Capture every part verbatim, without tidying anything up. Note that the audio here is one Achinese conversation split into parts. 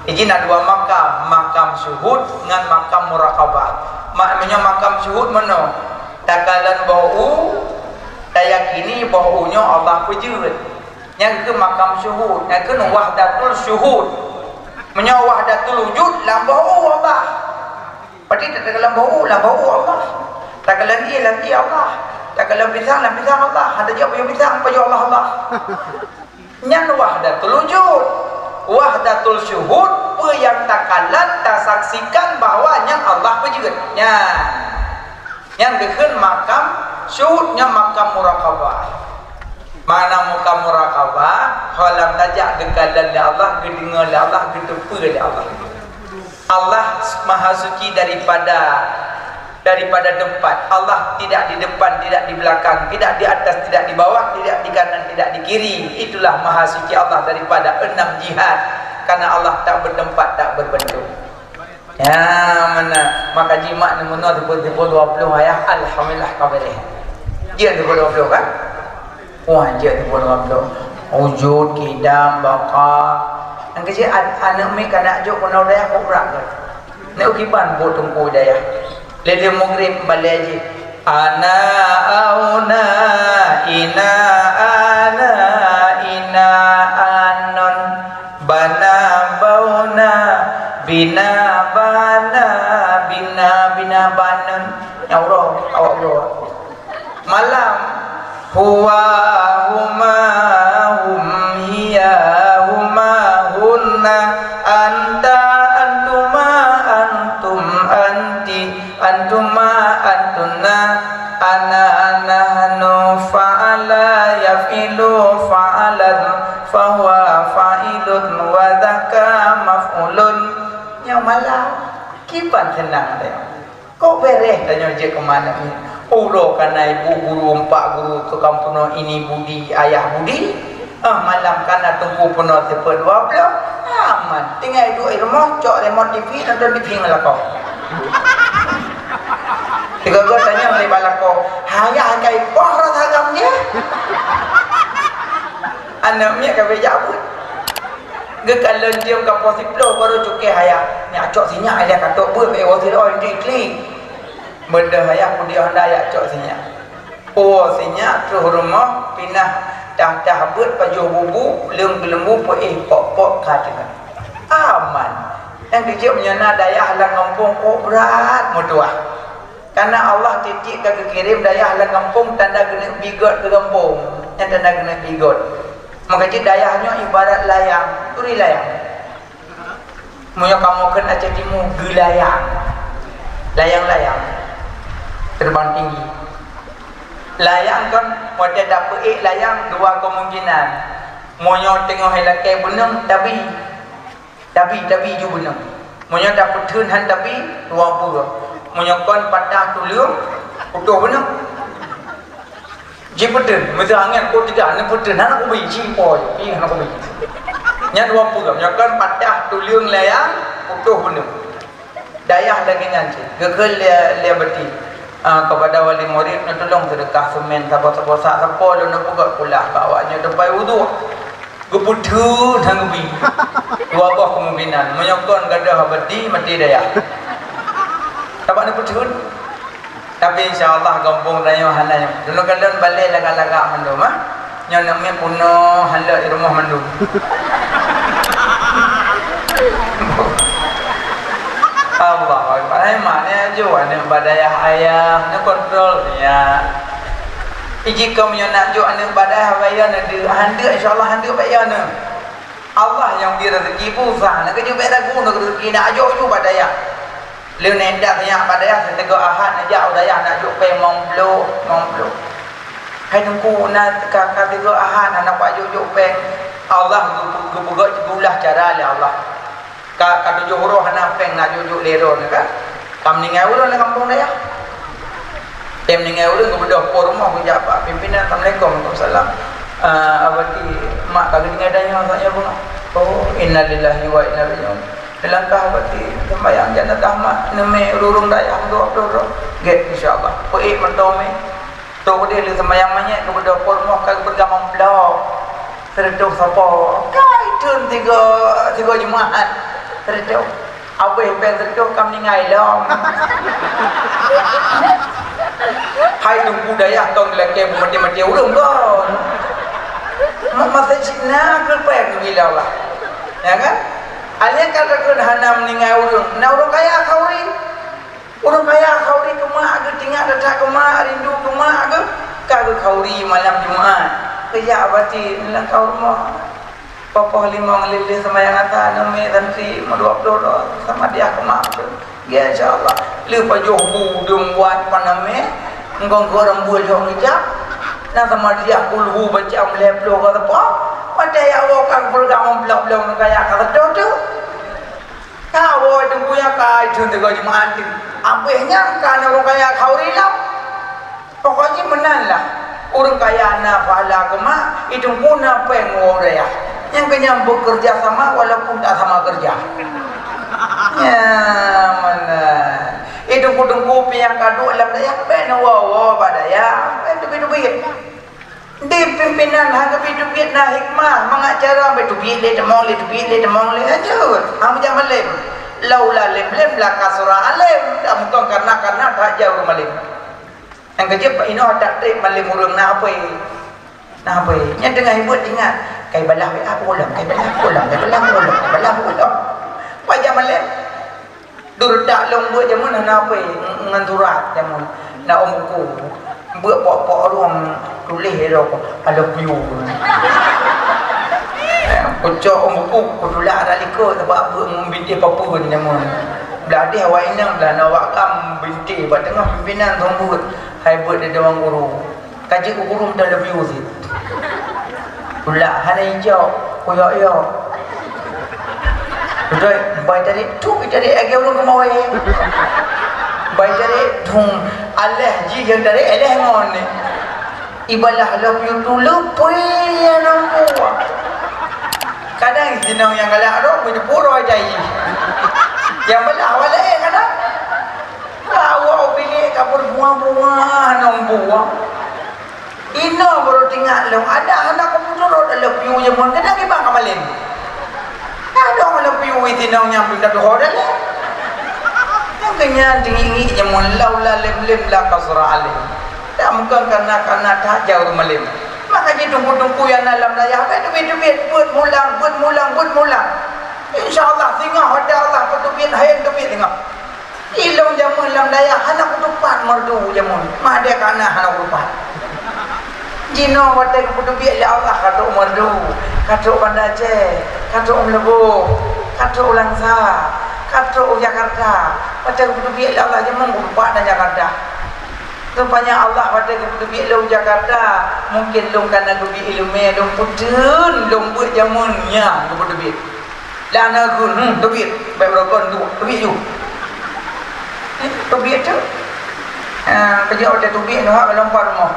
Jadi na dua makam, makam syuhud ngon makam muraqabah. Mak, meunyoe makam syuhud meunoe, takalon boh u, tayakini boh u nyoe Allah peujeuet. Nyan keuh makam syuhud, nyan keuh wahdatul syuhud. Meunyoe wahdatul wujud, lam boh u Allah. Berarti takalon boh u, lam boh u Allah. Takalon ié, lam ié Allah. Takalon pisang, lam pisang Allah. Hana jaweueb pisang, pajoh Allah, Allah. Nyan wahdatul wujud. Wahdatul syuhud, peue nyang takalon, tasaksikan bahwa nyan Allah peujeuet. Nyan. Nyan geukheun makam syuhud, nyan makam muraqabah. Makna makam muraqabah, ho lam tajak geukalon lé Allah, geudeungoe lé Allah, geuteupeue lé Allah. Allah Maha Suci daripada, daripada tempat. Allah tidak di depan, tidak di belakang, tidak di atas, tidak di bawah, tidak di kanan, tidak di kiri. Itulah Maha Suci Allah daripada enam jihad. Karena Allah tak bertempat, tak berbentuk. Ya, mana? Maka jimat ni meunoe teupeu-teupeu dua puluh ayah, alhamdulillah, ka beureh. Jeuet teupeu dua puluh kan? Wah, jeuet teupeu dua puluh. Wujud, kidam, baqa. Nyang keuh an-, aneuk miet ka neujok keunoe dayah kok brat. Neuk kiban buet teungku dayah. Lé-lé mugrib balée jih. Ana auna, ina ana, ina anon. Bana bauna, bina bana, bina, bina banon. Ya Allah, awak Allah. Malam. Huwa huma hum hiya huma hunna anta antuma antum anti antuma antunna ana nahnu fa'ala yaf'ilu fa'alan fahuwa fa'ilun wa dzaka maf'ulun. Nyoe malam kiban seunang teuh. Kok beureh tanyoe jeuet keu manok nyoe? Uroe ka na ibu guru, empat guru, tukang peunoh ini budi, ayah budi. Ah, malam ka na teungku peunoh teupeu dua ploh. Aman. Tinggai duek i rumoh, cok remote T V, nonton T V ngon lakoe. Tiga-tiga tanyong lé bak lakoe, "Hayah kai poh rot agam nyoe?" Aneuk miet ka bejak buet. Geukalon jeuem ka poh siplôh baru cuké hayah. Nyak cok sinyak ilèe ka tok beuet bak woe sidroe inti klik. Beudôh hayah pudiah honda yak cok sinyak. Puwoe sinyak troh rumoh pinah tah-tah beuet pajoh bubu leueng geuleumbu peuéh pok-pok ka teungoh. Aman. Nyang keuh jeuet meunyoe na dayah lam gampông kok brat meutuwah. Karena Allah tiep-tiep ka geukirém dayah lam gampông tanda keuneuk bi göt keu gampông, nyan tanda keuneuk bi göt. Maka cit dayah nyoe ibarat layang, turi layang. Meunyoe kamoe kheun Aceh Timu, geulayang. Layang-layang. Terbang tinggi. Layang kon, watèe tapeuék layang, dua kemungkinan. Meunyoe teungoh ilakèe beuneueng, tabi. Tabi, tabi ju beuneueng. Meunyoe tapeutheun han tabi, dua peue. Meunyoe kon patah tuleueng, putôh beuneueng. Jipeutheun, meuseu angén pukul tiga, neupeutheun, hana kubi, jipo ju, pi hana kubi. Nyan dua peue, meunyoe kon patah tuleueng layang, putôh beuneueng. Dayah lagèe nyan cit, geukheun lé, lé beuti. Ah, kepada wali murid, neutulông seudeukah seumén saboh-saboh sak, sapo lôn neupeugöt kulah bak awaknyoe teumpat wudhu. Geupeutheun han geubi. Dua boh kemungkinan. Meunyoe kon gadôh abadi, maté dayah. Sabab neupeutheun. Tapi insya Allah gampông tanyoe hana nyoe. Dulu kalon balèe lagak-lagak mandum, ha? Nyoe neumè peunoh han lheueh di rumoh mandum. Allahu Akbar. Hai mak, ni aju aneuk bak dayah ayah, neukontrol nyan. Iji kamoe nyoe nak jok aneuk bak dayah bak ayah na deuek, han deuek, insya Allah han deuek bak ayah na. Allah nyang bri rezeki, peue usah na keujeuet bèk ragu na rezeki, nak jok ju bak dayah. Lheueh nyan dak nyak bak dayah, siteungoh Ahad neujak u dayah nak jok péng limong ploh, limong ploh. Hai Teungku, na ka, ka siteungoh Ahad hana kuat jok-jok péng. Allah geupeu-, geupeugöt geulah cara lé Allah. Ka, ka tujoh uroe hana péng nak jok-jok lé droeneuh kan? Ka meuninggai ulôn lam gampông dayah. Tem meuninggai ulôn geubeudôh po rumoh geujak bak pimpinan, "Assalamualaikum." "Waalaikumsalam." "Ah, Abati, mak ka geutinggai tanyoe saat nyoe beungoh." "Oh, innalillahi wa inna ilaihi raji'un." Dilangkah Abati, seumbahyang janazah mak, neumè ureueng dayah dua ploh droe. "Gèt, insya Allah." Peuék mantong mè. Tok deh lheueh seumbahyang manyèt geubeudôh po rumoh ka geupeugah limong ploh. Seureutôh sapo. Kai theun tiga, tiga Jumaat. Seureutôh. Abéh péng seureutôh ka meuninggai lom. Hai Teungku Dayah kon geulakée beumaté-maté ureuëng kon. Ma-, masa cit na keu péng geubila Allah. Ya kan? Alèh ka takheun hana meuninggai ureuëng, na ureuëng kaya khauri. Ureuëng kaya khauri keumak geuh, teuingat that keumak, rindu keumak geuh, ka geukhauri malam Jumat. Geujak batin lam kawan rumoh. Poh-poh limong lheueh-lheueh seumayang asa, aneuk miet santri meudua ploh droe, samadiyah keumak tu. Ya, insya Allah. Lheueh pajoh bu dum buat panamé, engkong keu ureuëng buet jok ngicak. Na samadiyah kulhu baca lhèe ploh ka teupah. Watèe ya Allah ka geupeugah meublok-blok ureuëng kaya ka teupah tu. Ka woe Teungku ya ka jeuet teungoh jeumaat tu. Abéh nyan ka na ureuëng kaya khauri lom. Pokok jih meunan lah. Ureuëng kaya na pahala keumak, i Teungku na péng woe dayah. Nyang keunyan bekerja sama walaupun tak sama kerja. Ya, meunan. I Teungku-teungku pih nyang ka duek lam dayah, bèk na woe-woe bak dayah, bèk teubiet-teubiet. Di pimpinan han geubri teubiet na hikmah, mangat cara bèk teubiet lé, teumong lé, teubiet lé, teumong lé, hanjeuet. Han meujak malém. Laula lém-lém la kasura além. Dak mukon karena-karena that jai ureuëng malém. Nyang keujeuet bak inoe that trép malém ureuëng na apui. Na apui. Nyang teungoh hibuet ingat, kai balah W A ulôn, kai balah ulôn, kai balah ulôn, kai balah ulôn. Bak jak malém. Dum that lôn beuet jameun hana apui ngon surat jameun. Na ôm buku. Beuet pok-pok rueng tuléh lom, "I love you." Kucok ôm buku, kutulak rot likot, sabab beuet ngon bintéh papeuen jameun. Blah deh awak inong, blah na awak gam bintéh, bak teungoh pimpinan seumeubeuet, hai beuet di dewan guru. Ka jeuet u gurông dan lebih uzit. Tulak hana ijok, kuyok-yok. Beutôi, bai tarék, tuk tarék lagèe ureueng keumawé. Bai tarék, dung, alah jih nyang tarék, alah ngon ni. Ibalah love you tu leupie ya nampu. Kadang sinong nyang galak rot, meujipuro jai. Nyang balah awak laén kadang. Ka awak u bilék ka beubunga-bunga nong buang. Inoe baru teuingat lôn, adak hana kupeutulot love you jameun, keunan kiban ka malém. Ka dong love you itinong nyang pih ka tuho dalem. Nyang keunyan teungiek-ngiek jameun laula lém-lém la kasura além. Dak meukeun kana-kana that jai ureueng malém. Maka jih teungku-teungku nyang na lam dayah, bèk teubiet-teubiet, beuet mulang, beuet mulang, beuet mulang. Insya Allah, singoh watèe Allah peuteubiet, hayeu teubiet singoh. Ilôn jameun lam dayah hana kutupat merdu jameun. Madé kana hana kutupat. Jinoe watèe geupeuteubiet lé Allah ka trok merdu, ka trok Banda Aceh, ka trok Meulaboh, ka trok Langsa, ka trok Jakarta. Watèe geupeuteubiet lé Allah jameun kutupat na Jakarta. Rupanya Allah watèe geupeuteubiet lôn Jakarta, mungken lôn kana geubi ileumèe, lôn peuteun, lôn beuet jameun nyan geupeuteubiet. Lam na geun, hmm, teubiet. Bèk beurokon tu, teubiet ju. Eh, teubiet tu. Ah, keujeuet watèe teubiet tu, ha, ka lom pat rumoh.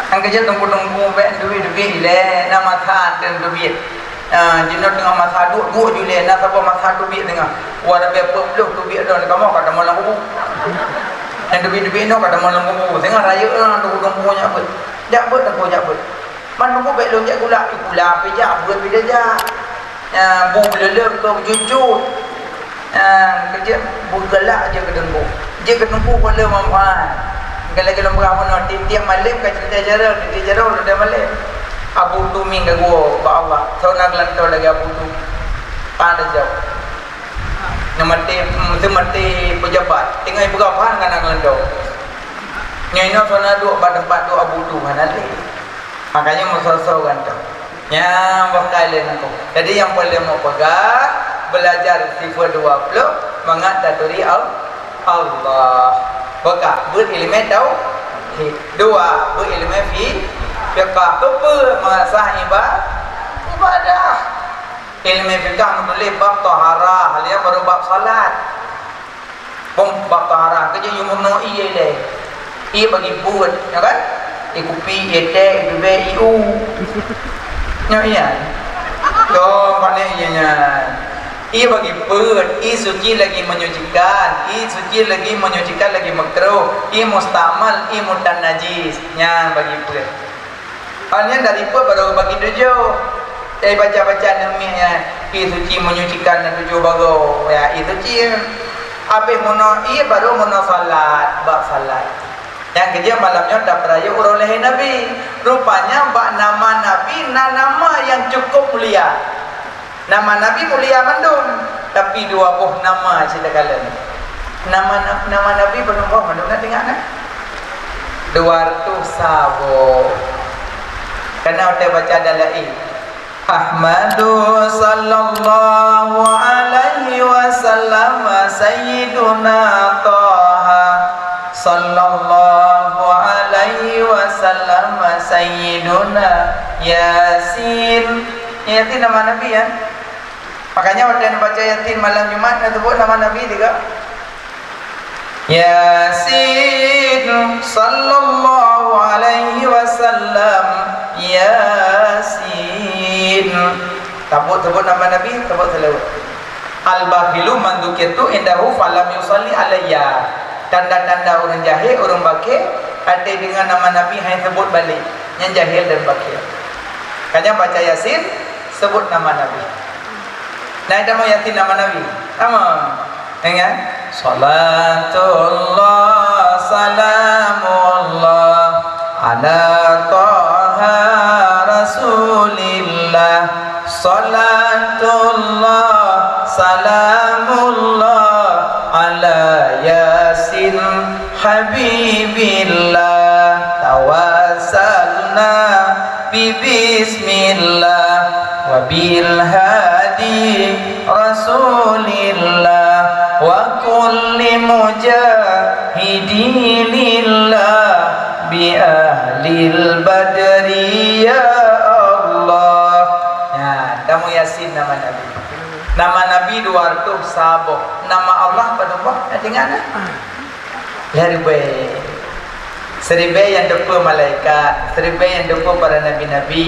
Nyang keujeuet teungku-teungku bèk teubiet-teubiet ilèe, na masa teun teubiet. Ah, jinoe teungoh masa duek-duek ju lé, na saboh masa teubiet teungoh. Wah, leubeh peuet ploh teubiet droe, kamoe ka tamong lam kubu. Nyang teubiet-teubiet nyoe ka tamong lam kubu. Teungoh rayeuk na teungku-teungku nyak beuet. Jak beuet teungku, jak beuet. Man teungku bèk lôn jak gula, gula pih jak, beuet pih jak. Nyan bu leuleueng keu cucu. Nyan keujeuet beugalak jeuet keu teungku. Jeuet keu teungku pun le manfaat. Lagèe lôn peugah bunoe, tiep-tiep malem ka cerita jaroe, cerita jaroe lôn deh malem. Abu Tu mieng ka geuwoe bak Allah. Soe na geulantoe lagèe Abu Tu? Pan teujaweub. Nyoe maté, teumaté peujabat. Teungoh ipeugah pan ka na geulantoe. Nyoe inoe soe na duek bak teumpat duek Abu Tu hana lé. Makanya meusoe-soe ganteng. Nyang bakal lé nangkong. Jadi nyang paléng meupeugah, belajar sifat dua puluh mangat taturi Al-, Allah. Beuka, beuet ileumèe tauhid. Dua, beuet ileumèe fi-, fiqah. Keupeue? Mangat sah iba-, ibadah. Ileumèe fiqah meutuléh bab taharah, lheuh nyan baru bab salat. Bom bab taharah, keujeuet yue meurunoe ié ilèe. Ié bagi beuet, ya kan? Ié kupi, ié teh, ié tubèe, ié u. Nyoe ié. Dom, pane ié nyan. Ié bagi beuet, ié suci lagi menyucikan, ié suci lagi menyucikan lagi makruh, ié mustamal, ié mutan najis. Nyan bagi beuet. Awak nyan dari peuet baru bagi tujoh. Jadi baca-baca aneuk miet nyan. Ie suci menyucikan dan tujoh bagoe, ya, ie suci. Habéh meunoe ie baru meunoe salat, bak salat. Nyang keujeuet malam nyoe tapeurayeuk uroe lahé Nabi. Rupanya bak nama Nabi na nama nyang cukup mulia. Nama Nabi mulia mandum, tapi dua boh nama cit takalon. Nama, nama Nabi padum boh mandum na teuingat, nah? Dua reutôh saboh. Kana watée baca Dalail. Ahmadu sallallahu alaihi wasallam sayyiduna Taha, sallallahu alaihi wasallam sayyiduna Yasin. Yasin nama Nabi, ya. Makanya watée neubaca Yasin malam Jumat, neuseubut nama Nabi juga. Yasin, sallallahu alaihi wasallam, Yasin. Seubut-seubut nama Nabi, seubut seulaweuet. Al-bakhilu man dzukirtu indahu falam yusalli alayya. Tanda-tanda ureuëng jahé, ureuëng bakhél, watée deungoe nama Nabi hana seubut balek, nyan jahé dan bakhél. Makanya baca Yasin, seubut nama Nabi. Nah, itu mau Yasin nama Nabi. Sama. Ingat? Salatullah, salamullah, ala Taha Rasulillah. Salatullah, salamullah, ala Yasin Habibillah. Tawassalna bi bismillah, wa bil hadi Rasulillah, wa kulli mujahidi lillah, bi ahlil badri ya Allah. Nah, tamu Yasin nama Nabi. Nama Nabi dua reutôh saboh. Nama Allah padum boh? Ingat, nah? Lhée ribée. Siribée nyang teupeu malaikat, siribée nyang teupeu para nabi-nabi,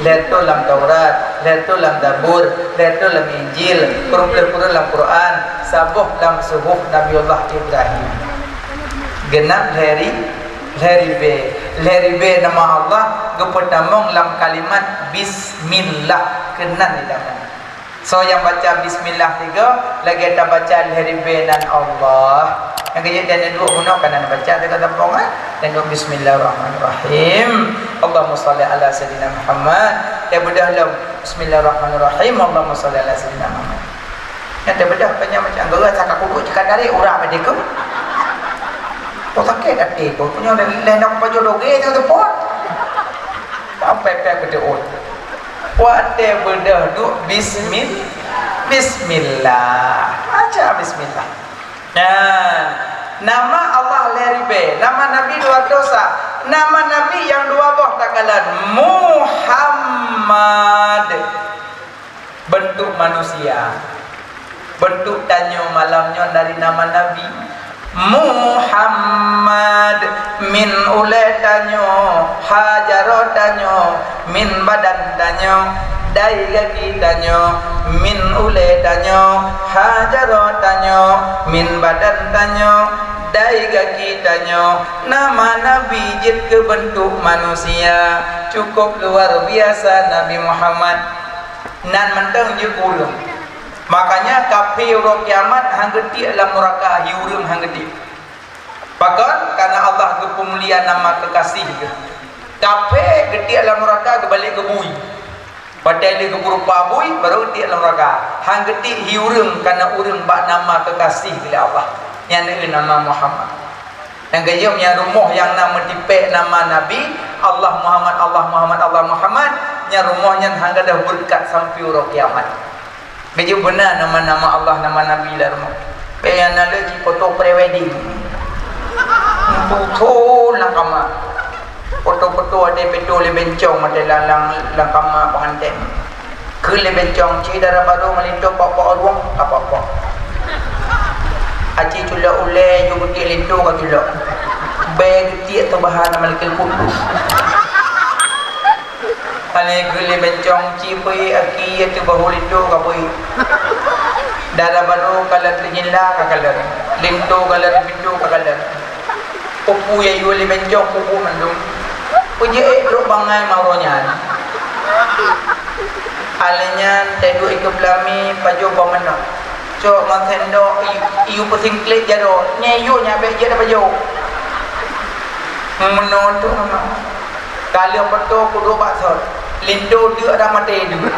lhée reutôh lam Taurat, lhée reutôh lam Zabur, lhée reutôh lam Injil, kureueng ploh kureueng lam Quran, saboh lam suhuf Nabiullah Ibrahim. Geunap lhée ri-, lhée ribée. Lhée ribée nama Allah geupeutamong lam kalimat bismillah, keunan ditamong. Soe nyang baca bismillah tiga, lagée tabaca lhée ribée nan Allah. Nyang keujeuet dan duek bunoe kana baca tiga tampong, eh? Dan duek bismillahirrahmanirrahim. Allahumma shalli ala sayyidina Muhammad. Ya beudôh lom. Bismillahirrahmanirrahim. Allahumma shalli ala sayyidina Muhammad. Nyang teubeudôh panyang macam geura saka kudu cekadari urang pada ku. Kok sakét até ku, punya leh nak pajoh doge tu tepot. Sampai pek beudôh. Watée beudôh duek bismil-, bismillah. Baca bismillah. Nah, nama Allah lhée ribée, nama Nabi dua reutôh sa. Nama Nabi nyang dua boh takalon Muhammad. Bentuk manusia. Bentuk tanyoe malam nyoe dari nama Nabi. Muhammad, min ulée tanyoe, ha jaroe tanyoe, min badan tanyoe, dai gaki tanyoe, min ulée tanyoe, ha jaroe tanyoe, min badan tanyoe, dai gaki tanyoe. Nama Nabi jeuet keu bentuk manusia. Cukup luar biasa Nabi Muhammad. Nan mantong jeuet ureuëng. Makanya kafé uroe kiamat han geutiek lam nuraka, hi ureuëng han geutiek. Pakon? Karena Allah geupeumulia nama keukasih geuh. Kafé geutiek lam nuraka geubalek keu bui. Watée lé geupeurupa bui, baru geutiek lam nuraka. Han geutiek hi ureuëng, karena ureuëng bak nama keukasih lé Allah. Nyan na nama Muhammad. Nyang keujeuem nyang rumoh nyang na meutipék nama Nabi, Allah Muhammad, Allah Muhammad, Allah Muhammad, nyang rumoh nyan han gadôh beureukat sampoe uroe kiamat. Keujeuem beuna nama-nama Allah, nama Nabi lam rumoh. Bék nyang na lé jifoto pre-wedding. Foto lam kama. Foto-foto ada foto lé bencong ada lam, lam, lam kama pengantin. Keu lé bencong, "Ci, dara barô ngon linto pok-pok ruang?" "Ka pok-pok." "Aci culok ulée ju geutiek linto ka culok." "Bèe geutiek teubahan malaikat kudus." Alèh keu lé bencong, "Ci, peuék aki ateueh bahô linto ka peuék. Dara barô kalon teunyila ka kalon. Linto kalon pintoe ka kalon." Peue-peue nyang yue lé bencong, peue-peue mandum. Peujeuet trok bangai maro nyan. Alèh nyan, teuduek ikeue peulami, pajoh bak meunoe. Cok ngon sendok, i-, iyue peusingklet jaroe. Nyan iyue nyan bèk jeuet pajoh. Meunoe tu memang. Ka lheueh foto kuduek bak sot. Linto deuk dah maté deuk.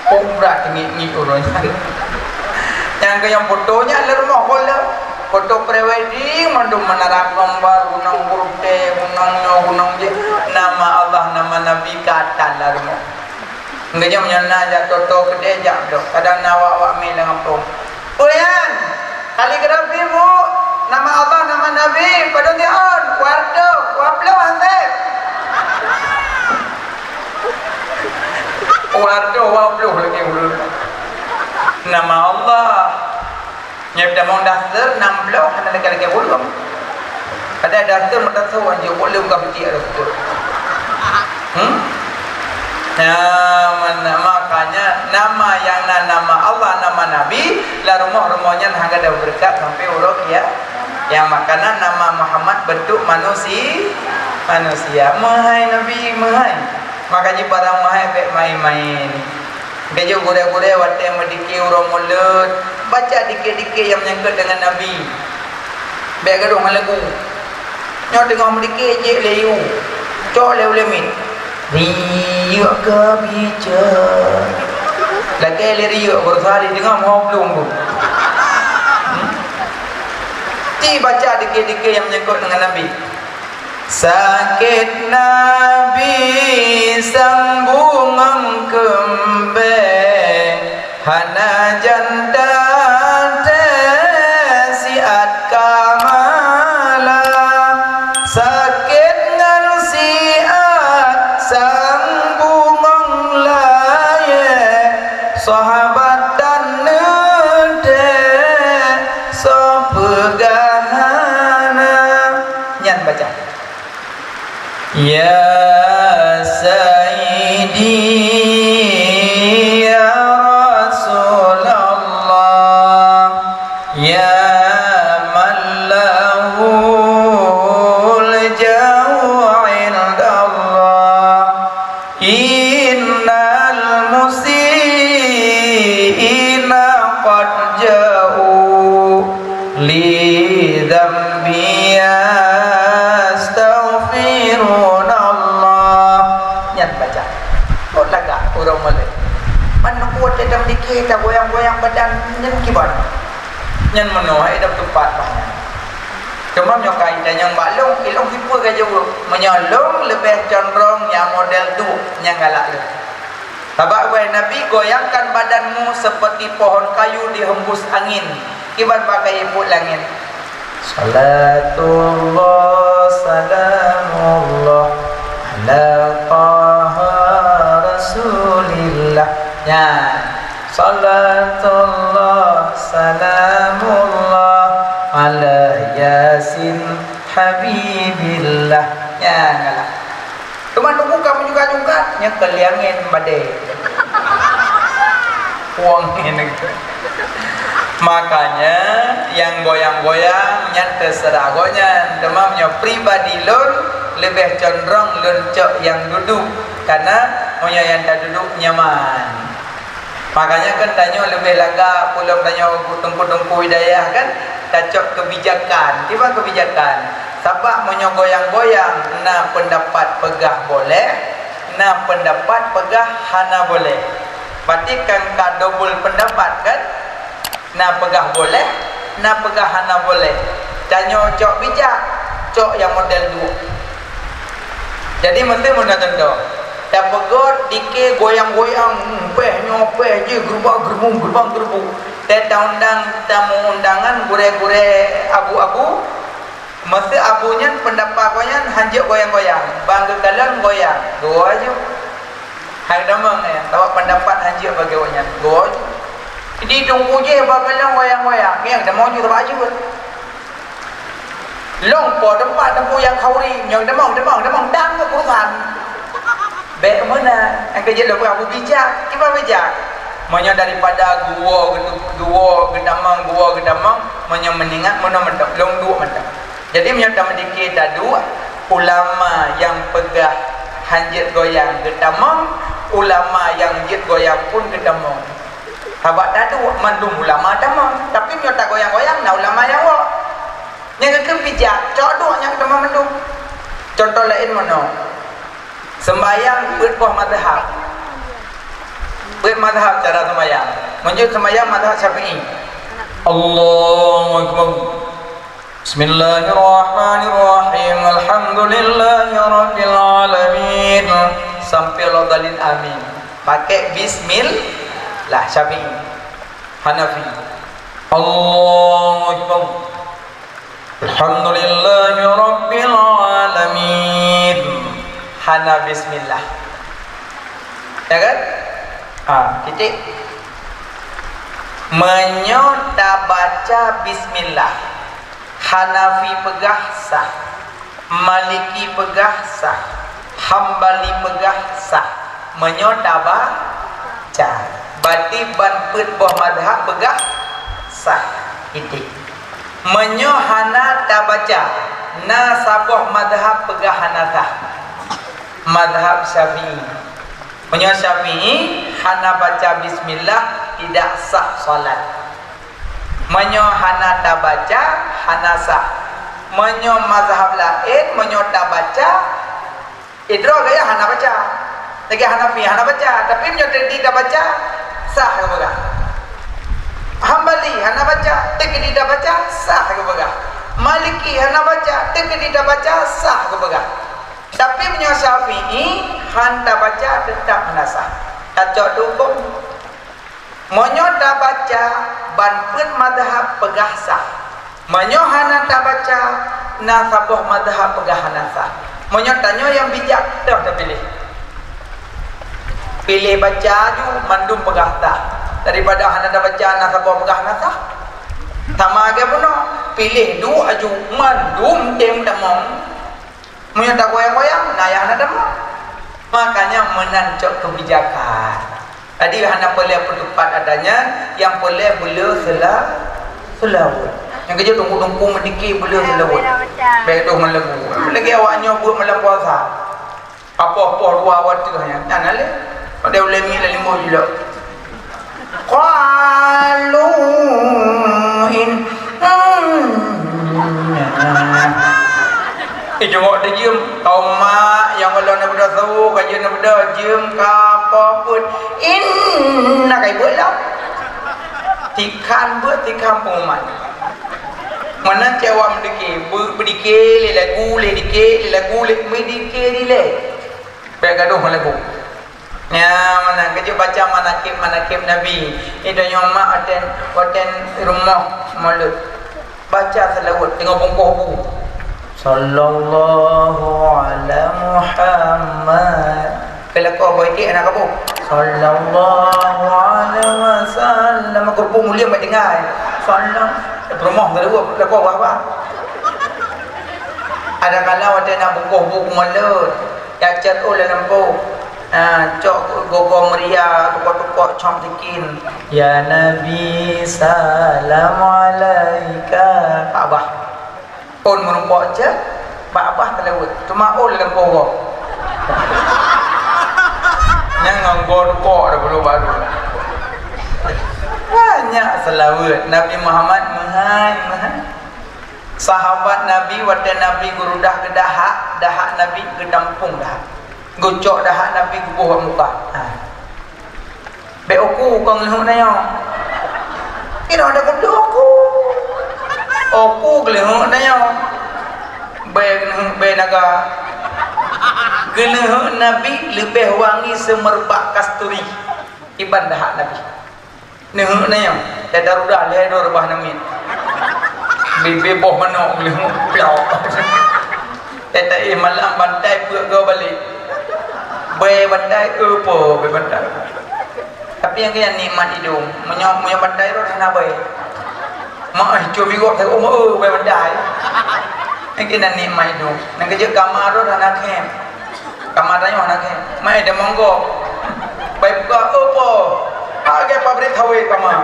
Kok brat teungiek-ngiek uroe nyan. Nyang keu nyang foto nyan lé rumoh kon lé. Foto prewedding mandum, Menara Kembar, Gunong Putih, gunong nyoe, gunong jih. Nama Allah, nama Nabi ka tan lé rumoh. Geujak meunyoe na jak toto keudè jak dok. Kadang na awak-awak mé lam gampông. Peue nyan? Kaligrafi, Bu. Nama Allah, nama Nabi, padum siôn? Dua reutôh, dua ploh hasé. Dua reutôh, dua ploh lagèe ulôn. Nama Allah. Nyang tamong daster nam ploh hana lagèe-lagèe ulôn. Padahai daster meutasawuf anjing ulôn ka peucik daster. Hmm? Nah, mana, makanya nama nyang na nama Allah, nama Nabi, lam rumoh-rumoh nyan hana ada beureukat sampai uroe kia-, kiamat. Karena nama Muhammad bentuk manusi-, manusia. Meuhai Nabi, meuhai. Makanya barang meuhai bèk main-main. Geujok gurèe-gurèe watèe meudike uroe Mulod, baca dike-dike nyang menyangkut dengan Nabi. Bèk gadôh ngon lagu. Nyoe teungoh meudike jeuet lé iyue, cok lé ulèe miet. Riyeuk ka bica. Lakèe lé riyeuk, baroesa lé teungoh meuho plueng tu. Hmm? Ti baca dike-dike nyang menyangkut dengan Nabi. Sakét Nabi sang bungöng keumbée, hana jan taté siat ka malam. Sakét ngon siat sang bungöng layée, sahabat tan neuté soe peugah hana. Nyan baca. Ya Sayyidi, ya Rasulullah, ya man lahul jahu indallah, innal musiina qad ja'u li dzambi yastaghfirunallah. Nyan baca. Kon lagak ureuëng mulai. Man nubuat dalam dikir tagoyang-goyang badan nyan kiban. Nyan meunoe hai dap tupat bah nyan. Cuma nyoe ka itanyong bak lôn, ilôn sipeue ka jaweueb. Meunyoe lôn leubeh condrong nyang model tu nyang galak lôn. Sabab wahai Nabi, goyangkan badanmu seperti pohon kayu dihembus angin. Kiban pakai ipot langit. Salatullah salamullah ala Taha Rasulillah. Nyan. Salatullah salamullah ala Yasin Habibillah. Nyan galak. Teuma nunggu ka meujungkat-jungkat, nyan keu liangen badée. Wong nyan. Makanya, nyang goyang-goyang nyan teuseurah gobnyan. Teuma meunyoe pribadi lôn, leubeh condrong lôn cok nyang duduek. Karena meunyoe nyang taduduek nyaman. Makanya kan tanyoe leubeh lagak, peulom tanyoe teungku-teungku hidayah kan, tacok keubijakan. Kiban keubijakan? Sabab meunyoe goyang-goyang, na peundapat peugah boleh, na peundapat peugah hana boleh. Berarti kan ka dobel peundapat kan? Na peugah boleh, na peugah hana boleh. Tanyoe cok bijak, cok nyang model duek. Jadi, meusé meunan contoh, tapeugot dike goyang-goyang, péh nyoe, péh jih, geurubak-geurubung, geurubang-geurubung. Tée taundang tamu undangan gurée-gurée abu-abu, meusé abu nyan peundapat gobnyan hanjeuet goyang-goyang, ban geukalon goyang, geuwoe ju. Hai damong nyan, sabab peundapat hanjeuet bagi gobnyan, geuwoe ju. Di teungku jih ban kalon goyang-goyang, nyang damong ju sabab jeuet. Lôn po teumpat teungku nyang khauri, nyoe damong, damong, damong, dang keuputusan. Bék meunan, nyang keu jeuet lôn peugah beubijak, kiban bijak. Meunyoe daripada geuwoe geutu-, geuwoe geutamong, geuwoe geutamong, meunyoe meuningat meunoe mantong, lôn duek mantong. Jadi meunyoe tameudike taduek, ulama nyang peugah hanjeuet goyang geutamong, Ulama nyang jeuet goyang pun geutamong. Sabab taduek mandum ulama tamong, tapi meunyoe tagoyang-goyang na ulama nyang woe. Nyang geukheun bijak, cok duek nyang tamong mandum. Contoh laén meunoe. Seumbahyang peuet boh mazhab. Peuet mazhab cara seumbahyang. Meunyoe seumbahyang mazhab Syafi'i. Allahu Akbar. Bismillahirrahmanirrahim. Alhamdulillahirabbil alamin. Sampai waladdallin, amin. Pakai bismillah, Syafi'i. Hanafi. Allahu Akbar. Alhamdulillahirabbil alamin. Hana bismillah. Ya kan? Ha, titik. Meunyoe tabaca bismillah, Hanafi peugah sah, Maliki peugah sah, Hambali peugah sah. Meunyoe tabaca, berarti ban peuet boh mazhab peugah sah. Titik. Meunyoe hana tabaca, na saboh mazhab peugah hana sah. Mazhab Syafi'i. Meunyoe Syafi'i hana baca bismillah, tidak sah salat. Meunyoe hana tabaca, hana sah. Meunyoe mazhab laén, meunyoe tabaca, idroe gaya hana baca. Lagèe Hanafi hana baca, tapi meunyoe teuk di tabaca, sah geupeugah. Hambali hana baca, teuk di tabaca, sah geupeugah. Maliki hana baca, teuk di tabaca, sah geupeugah. Tapi meunyoe Syafi'i han tabaca, teutap hana sah. Tacok dukung. Meunyoe tabaca, ban peuet mazhab peugah sah. Meunyoe hana tabaca, na saboh mazhab peugah hana sah. Meunyoe tanyoe nyang bijak, toh tapiléh. Piléh baca aju, mandum peugah sah. Daripada hana tabaca, na saboh peugah hana sah. Sama lagèe bunoe, piléh duek aju, mandum tem tamong. Meunyoe tagoyang-goyang, na nyang hana tamong. Makanya meunan cok keubijakan. Jadi hana peureulèe peutupat adanya, nyang peureulèe beuleu seula-, seulaweuet. Nyang keujeuet teungku-teungku meudike beuleu seulaweuet. Bèk tuh ngon lagu. Lagèe awak nyoe buet malam puasa. Apoh-poh dua watèe nyan. Nyan lé. Pada ulèe mi lalim boh julok. Qalu in-, Eh, jongok teuh jeuem. Kaum mak nyang ulôn neubeudôh su, ka jeuem neubeudôh, jeuem ka po peuet. Inna kai beuet lom. Tikhan beuet, tikhan pengumuman. Meunan cit awak meudike, beu-, beudike lé lagu, lé dike lé lagu, lé meudike dilèe. Bèk gadôh ngon lagu. Nyan meunan, keujeuet baca manakib-manakib Nabi. Di tanyoe mak watèe, watèe rumoh mulod. Baca seulaweuet teungoh bungkôh bu. Sallallahu ala Muhammad. Keu lakoe boh iték hana kaboh. Sallallahu alaihi wasallam. Keu bu mulia mak tinggai. Sallam. Rumoh seulaweuet lakoe bah-bah. Ada kala watèe na bungkôh bu mulod. Jak cot ôn lam lampôh. Ha, cok gogo meuria, tukok-tukok cong sikin. Ya Nabi, salam alaika. Bak bah. Ôn meurumpok cot, bak bah teulaweuet. Teuma ôn lam lampôh goe. Nyan ngon goe tukok dah bulu baru. Banyak seulaweuet. Nabi Muhammad meuhai, meuhai. Sahabat Nabi, watèe Nabi geurudah geuh dahak, dahak Nabi geutampong dahak. Geucok dahak Nabi geuboh bak muka. Ha. Bèk oku kon geuleuheuk tanyoe. Inoe ada geudoh oku. Oku geuleuheuk tanyoe. Bèe geuleuheuk bèe naga. Geuleuheuk Nabi leubeh wangi seumeureupak kasturi iban dahak Nabi. Neuheuk na nyoe, teuh darudah lhèe droe reubah namiet. Bibie boh manok leuheuk plok. Teuh taéh malam bantai peuet goe balek. Bèe bantai, eu po bèe bantai. Tapi nyang keunan nikmat idong. Meunyoe, meunyoe bantai rot hana bèe. Mak ai, cok bigop teuh, eu bèe bantai. Nyang keunan nikmat idong. Nyang keujeuet kama rot hana khém. Kama tanyoe hana khém. Mai damong gob. Bai buka, eu po. Lagèe pabrik kawé kama.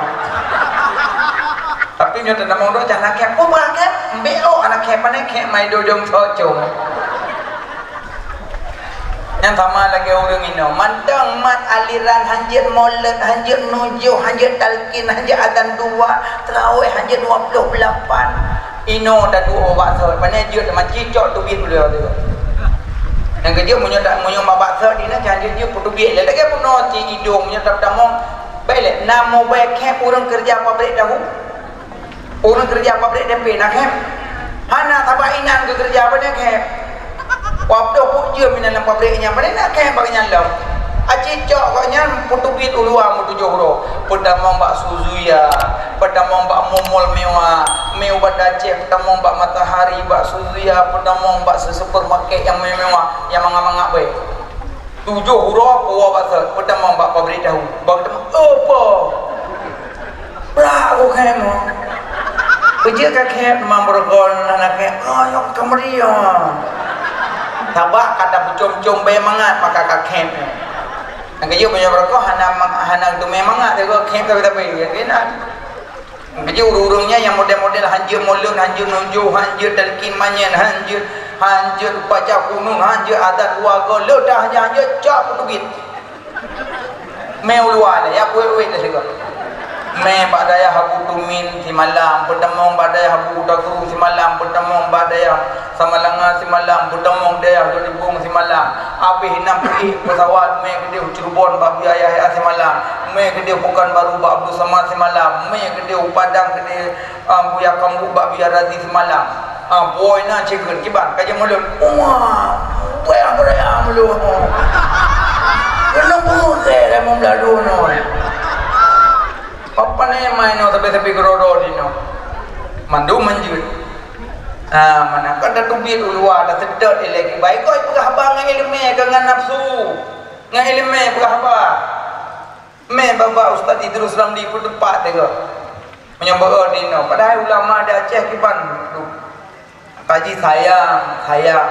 Tapi nyoe teuh damong droe, jak hana khém. Peue bah khém? Mbek ôk hana khém, pane khém mai dojong cocong. Nyang sama lagèe ureueng inoe, mantong mat aliran hanjeuet molod, hanjeuet nujoh, hanjeuet talkin, hanjeuet azan dua, tarawih hanjeuet dua puluh lapan. Inoe taduek bak sot, pane jeuet teuma cicok teubiet ulèe tu. Nyang keujeuet meunyoe tak, meunyoe bak sot inoe, hanjeuet jeuet peuteubiet lé. Lagèe bunoe cit idong meunyoe tamong, bèk lé, na meubai khép ureueng keureuja pabrék tahu. Ureueng keureuja pabrék tempe na khép? Hana, sabab inan geukeureuja bak nyan khép. Waploh peuet jeuem inan lam pabrék nyan, pane na khép bak nyan lom. Aci cok gobnyan peuteubiet u luwa meutujoh uroe. Peutamong bak Suzuya, peutamong bak mall-mall mewah, mé u Banda Aceh, peutamong bak Matahari, bak Suzuya, peutamong bak supermarket nyang mewah-mewah, nyang mangat-mangat bèk. Tujoh uroe puwoe bak sot, peutamong bak pabrék tahu. Bak teuma, "Oh, po! Brat aku khém, oh." Peue jeuet ka khém, teuma beureugon hana khém. "Oh, nyoe ka meuriah." Sabab ka tapeucom-com bèe mangat, maka ka khém. Nyang keujeuet meunyoe beureugon hana ma-, hana teumè mangat, khém tapi-tapi. Ya, keunan. Keujeuet ureueng-ureueng nyan nyang model-model hanjeuet molod, hanjeuet nujoh, hanjeuet talkin manyèn, hanjeuet, hanjeuet baca kunun, hanjeuet azan dua go, leuh dah hanjeuet, hanjeuet cok peuteubiet. Mé u luwa lé, ya kuet-kuet lé sigoe. Mé bak dayah Abu Tumin simalam, peutamong bak dayah Abu Takrung simalam, peutamong bak dayah Samalanga simalam, peutamong dayah Jolibong simalam. Abéh nyan peuék peusawat, mé keudéh u Cirebon bak Buya Yahya simalam, mé keudéh Pekanbaru bak Abdul Samad simalam, mé keudéh u Padang keudéh, ah, Buya Kambuk bak Buya Razi simalam. Ah, boy na cigeuet kiban ka jimulot. Uma, boy beuraya mulot. Keuneuk beungèh lé meumeulalu nyoe. Apa ni main nyoe tapi-tapi keudroe-droe di nyoe. Mandum manjeuet. Ah, mana kan dah teubiet u luwa, dah seudot ilèe kiban. Ikot peugah haba ngon ileumèe, kon ngon nafsu. Ngon ileumèe peugah haba. Mé babah Ustaz Idrus Ramli peuteupat teuh. Meunyoe beuet di inoe, padahai ulama di Aceh kiban. Kaji sayang, sayang.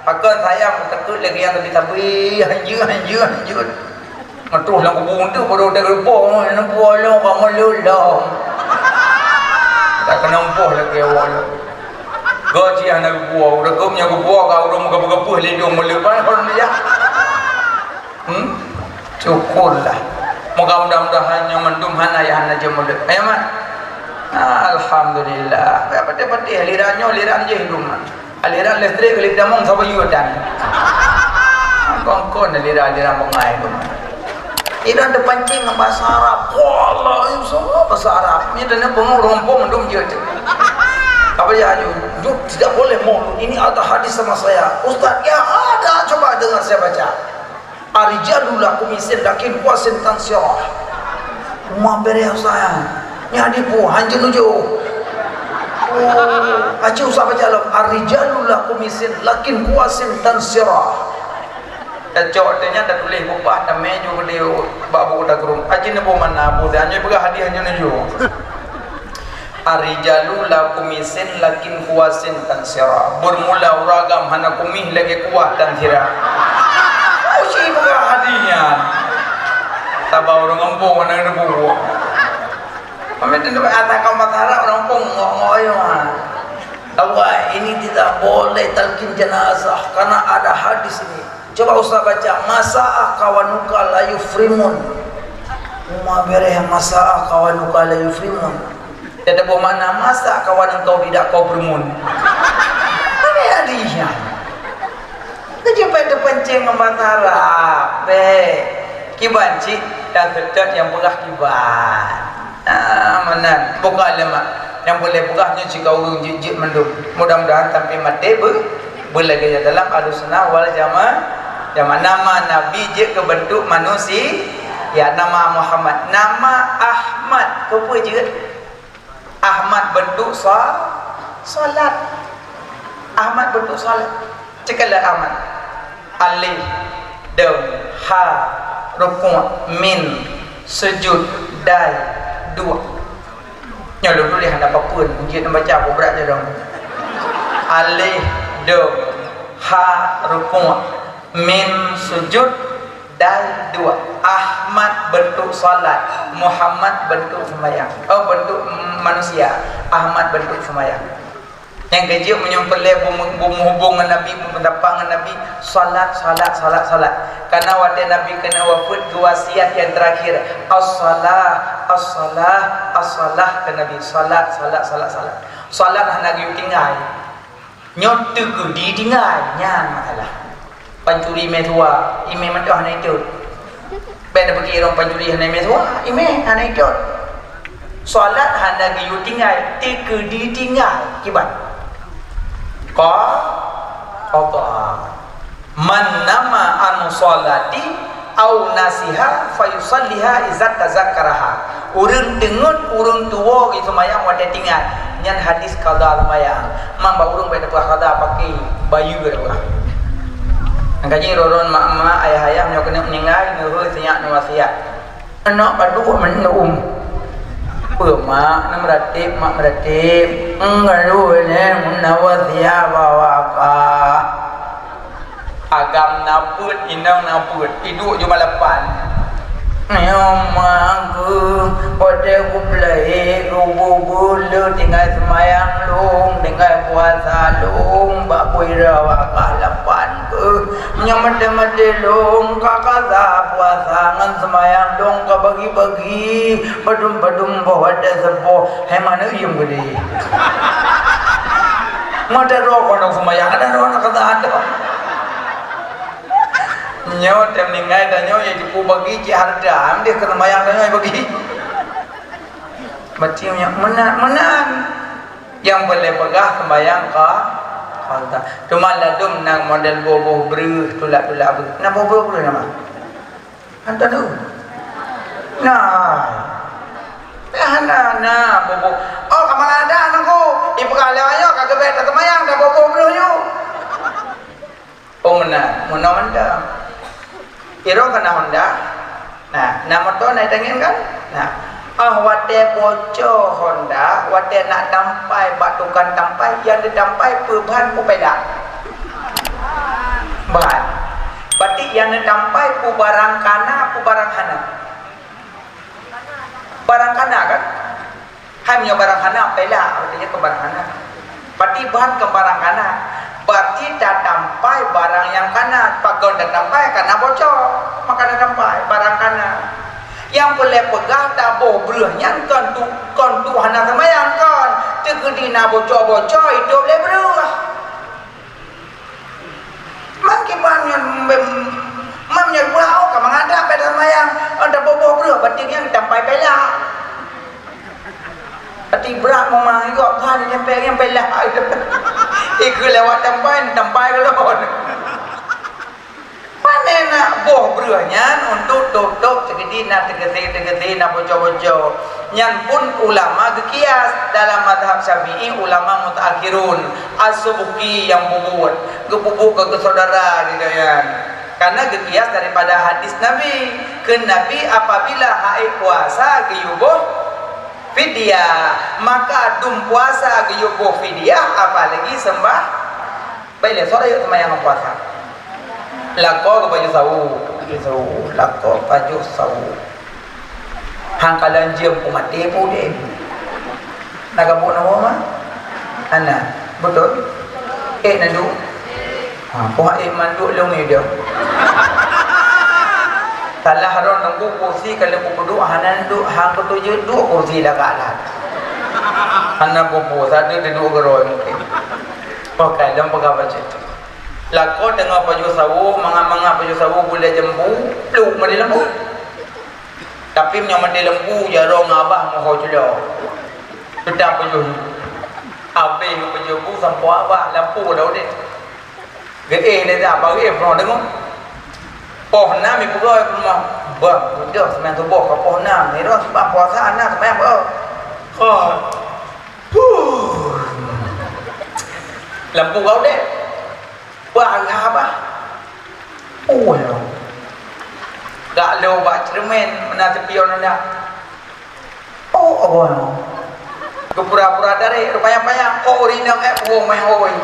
Pakon sayang, takot lagèe nyang teubi-teubi, hanjeuet, hanjeuet, hanjeuet. Meutroh lam kubu tu, baru teugeupok, na buah lom, ka meuleuet lom. Tak keuneuk poh lagèe awak lom. Gaji hana geubuah, udah gom nyang geubuah, ka ureueng meugeupeuh-geupeuh lindong meuleuet, kan, ureueng dia. Hmm? Syukurlah. Moga mudah-mudahan nyoe mandum hana nyang hana jeuet mulod. Ya, Mak? Ah, alhamdulillah. Ya, patéh-patéh aliran nyoe aliran jih dum. Aliran listrik, listrik damong saboh yudan. Kon-kon aliran-aliran bangai dum. Iran terpancing ngon bahasa Arab. Wallah, insya Allah bahasa Arab. Ni dan pengurus rompong mandum jeuet. Apa ya, Yu? Yu, tidak boleh maulud. Ini ada hadis sama saya. Ustaz, ya ada. Coba dengar saya baca. Arijalu lakum isin lakin kuasin tansirah. Uma bereh saya. Nya dipu hanjeuet nujoh. Oh, aci usah baca lom. Arijalu lakum isin lakin kuasin tansirah. Tacok teuh nyan tatuléh bubah tamé ju geude bak buku tagrung. Aci neubu mana bu dan nyoe peugah hadiah nyoe nujoh. Arijalu la kumisin lakin kuasin tan sira. Beurmula ureueng agam hana kumieh lagèe kuah tan sira. Uji peugah hadi nyan. Saba ureueng gampông hana neubuet. Pamit teuntèe ata ka mata harap ureueng gampông ngok-ngok ayong ha. Awai, ini tidak boleh talqin jenazah karena ada hadis ini. Coba Ustaz baca, "Masa'a kawanuka la yufrimun." Uma bereh masa'a kawanuka la yufrimun. Jadi, buah makna, masa kawan engkau tidak kau bermun? Apa artinya? Keujipai teupancing ngon bahasa Arab, bèk. Kiban cit, dan seutôt nyang peugah kiban. Ah, meunan. Buka lemak. Nyang boleh peugah nyoe cit ka ureueng jeuet-jeuet mandum. Mudah-mudahan sampai maté be-, beulagèe dalam Ahlussunnah wal Jamaah. Jamaah. Nama Nabi jeuet keu bentuk manusia. Ya, nama Muhammad. Nama Ahmad. Keu peue jeuet? Ahmad bentuk sa-, salat. Ahmad bentuk salat. Cekala Ahmad. Alif, dom, ha, rukuk, mim, sujud, dal, duek. Nyoe lôn tuléh hana papeuen, jeuet neubaca peubrat jadong. Alif, dom, ha, rukuk, mim, sujud, dal, duek. Ahmad bentuk salat, Muhammad bentuk sembahyang. Oh, bentuk manusia, Ahmad bentuk sembahyang. Nyang keujeuet meunyoe peureulée beu-, beumeuhubong ngon Nabi, beumeusapat ngon Nabi, salat, salat, salat, salat. Karena watée Nabi keuneuk wafeuet, geuwasiat nyang teurakhir, "As-salah, as-salah, as-salah," kheun Nabi, "Salat, salat, salat, salat." Salat hana geuyue tinggai. Nyoe teukeudi tinggai, nyan masalah. Pancuri mé tuha, imé mantong hana itot. Bék na peuki rong pancuri hana mé tuha, imé hana itot. Salat hana geuyue tinggai, teukeudi tinggai. Kiban? Qa-, qadha. "Man nama an salati au nasiha fayusalliha iza tazakkaraha." Ureuëng teungeut, ureuëng tuwoe geuseumayang watée teuingat. Nyan hadis qadha seumayang. Man bak ureuëng bék teupeugah qadha, paké bayeue teupeugah. Nyang ka jih droe-droe mak-mak, ayah-ayah nyoe keuneuk meuninggai, neuhôi sinyak neuwasiat. Aneuk padub mandum. Peue mak neumeuratéb, mak meuratéb. Enggak lu lé mun na wasiat bak wakah. Agam na peuet, inong na peuet, iduek jumah lapan. Nyoe mak keuh, watée kupeulahé, kubu-bu le tinggai seumayang lôn, tinggai puasa lôn, bak kuira wakah lapan keuh. Nyoe maté-maté lôn ka kaza puasa ngon seumayang lôn ka bagi-bagi, padum-padum boh watée seuboh, hai manök iem geudeh. Meudaroe kon seumayang, daroe na kaza adoe. Nyoe teuh meuninggai tanyoe nyang jipubagi cit hareuta, amdeh keu seumayang tanyoe bagi. Baca nyoe meunan, meunan. Nyang boleh peugah seumayang ka, ka. Teuma ladôm na model boh-boh breuh, tulak-tulak breuh. Na boh-boh breuh nama? Hantom tu. Nah. Nah, nah, nah, boh-boh. Oh, ka malah ada nunggu. Ipeugah lé ayah ka geubek ka seumayang, ka boh-boh breuh nyoe. Oh, meunan. Meunan mantong. Iro ka na honda. Nah, na moto na itangen kan? Nah. Ah, watée boco honda, watée nak tampai bak tukang tampai, nyang ditampai peue bahan peue pelak. Bahan. Berarti nyang ditampai peue barang kana, peue barang hana. Barang kana kan? Hai meunyoe barang hana, pelak, artinya keu barang hana. Berarti bahan keu barang kana. Berarti tatampai barang nyang kana. Pakon tatampai, kana boco. Maka tatampai barang kana. Nyang peureulée peugah taboh breuh nyan kon tu, kon tu hana seumayang kon. Teukeudi na boco-boco, itôb lé breuh. Man kiban nyan bem-, man nyan beuhao ka mangat dak beda mayang, ada boh-boh breuh, berarti nyan tampai pelak. Berarti brat memang igok brat nyampe, nyampe lah. Ikeu lewat tampai, tampai keulon. Pane nak boh breuh nyan untuk tôb-tôb teukeudi na teugeusé-teugeusé na boco-boco. Nyan pun ulama geukias dalam mazhab Syafi'i, ulama mutaakhirun. As-Subki nyang peubuet, geupeubuet keu, keu syedara geuh nyan. Karena geukias daripada hadis Nabi. Kheun Nabi, apabila haid puasa geuyue boh fidyah, maka dum puasa geuyue boh fidyah, apalagi seumbah. Baik lé, soe rayeuk seumayang ngon puasa? Lakoe keu pajoh sawoe, pajoh sawoe, lakoe pajoh sawoe. Han kalon jeuem peumaté pun udeb. Na ka buet nama mah? Hana. Beutôi? Ék na duek? Ha, poh ék mandum lôn ni dia. Salah droe nunggu kursi ka lheueh peuduek, hana duek, han keutuju duek kursi dah ka alat. Hana pupu, satu duek keurôi mungkin. Poh kai lôn peugah bacut. Lakoe teungoh pajoh sawoe, mangat-mangat pajoh sawoe gulée jambu, pluek meudeh lampu. Tapi meunyoe meudeh lampu, jaroe ngon abah meuho culo. Teutap pajoh. Abéh pajoh bu sampoe abah, lampu dah udeb. Geuéh lé dah, bari eh peunoh deungoe. Poh nam ipeugah keu rumoh, "Bah, beudôh seumayang suboh ka poh nam, nirok seubab puasa na seumayang beuh." Oh. Huh. Lampu kau deh. Bah, bah. Oh, ya. Dak lo bak cermin, mana tepion anda. Oh, oh, no. Gepura-pura dari, rupanya payah. Oh, rinang eh, oh, meh, oi.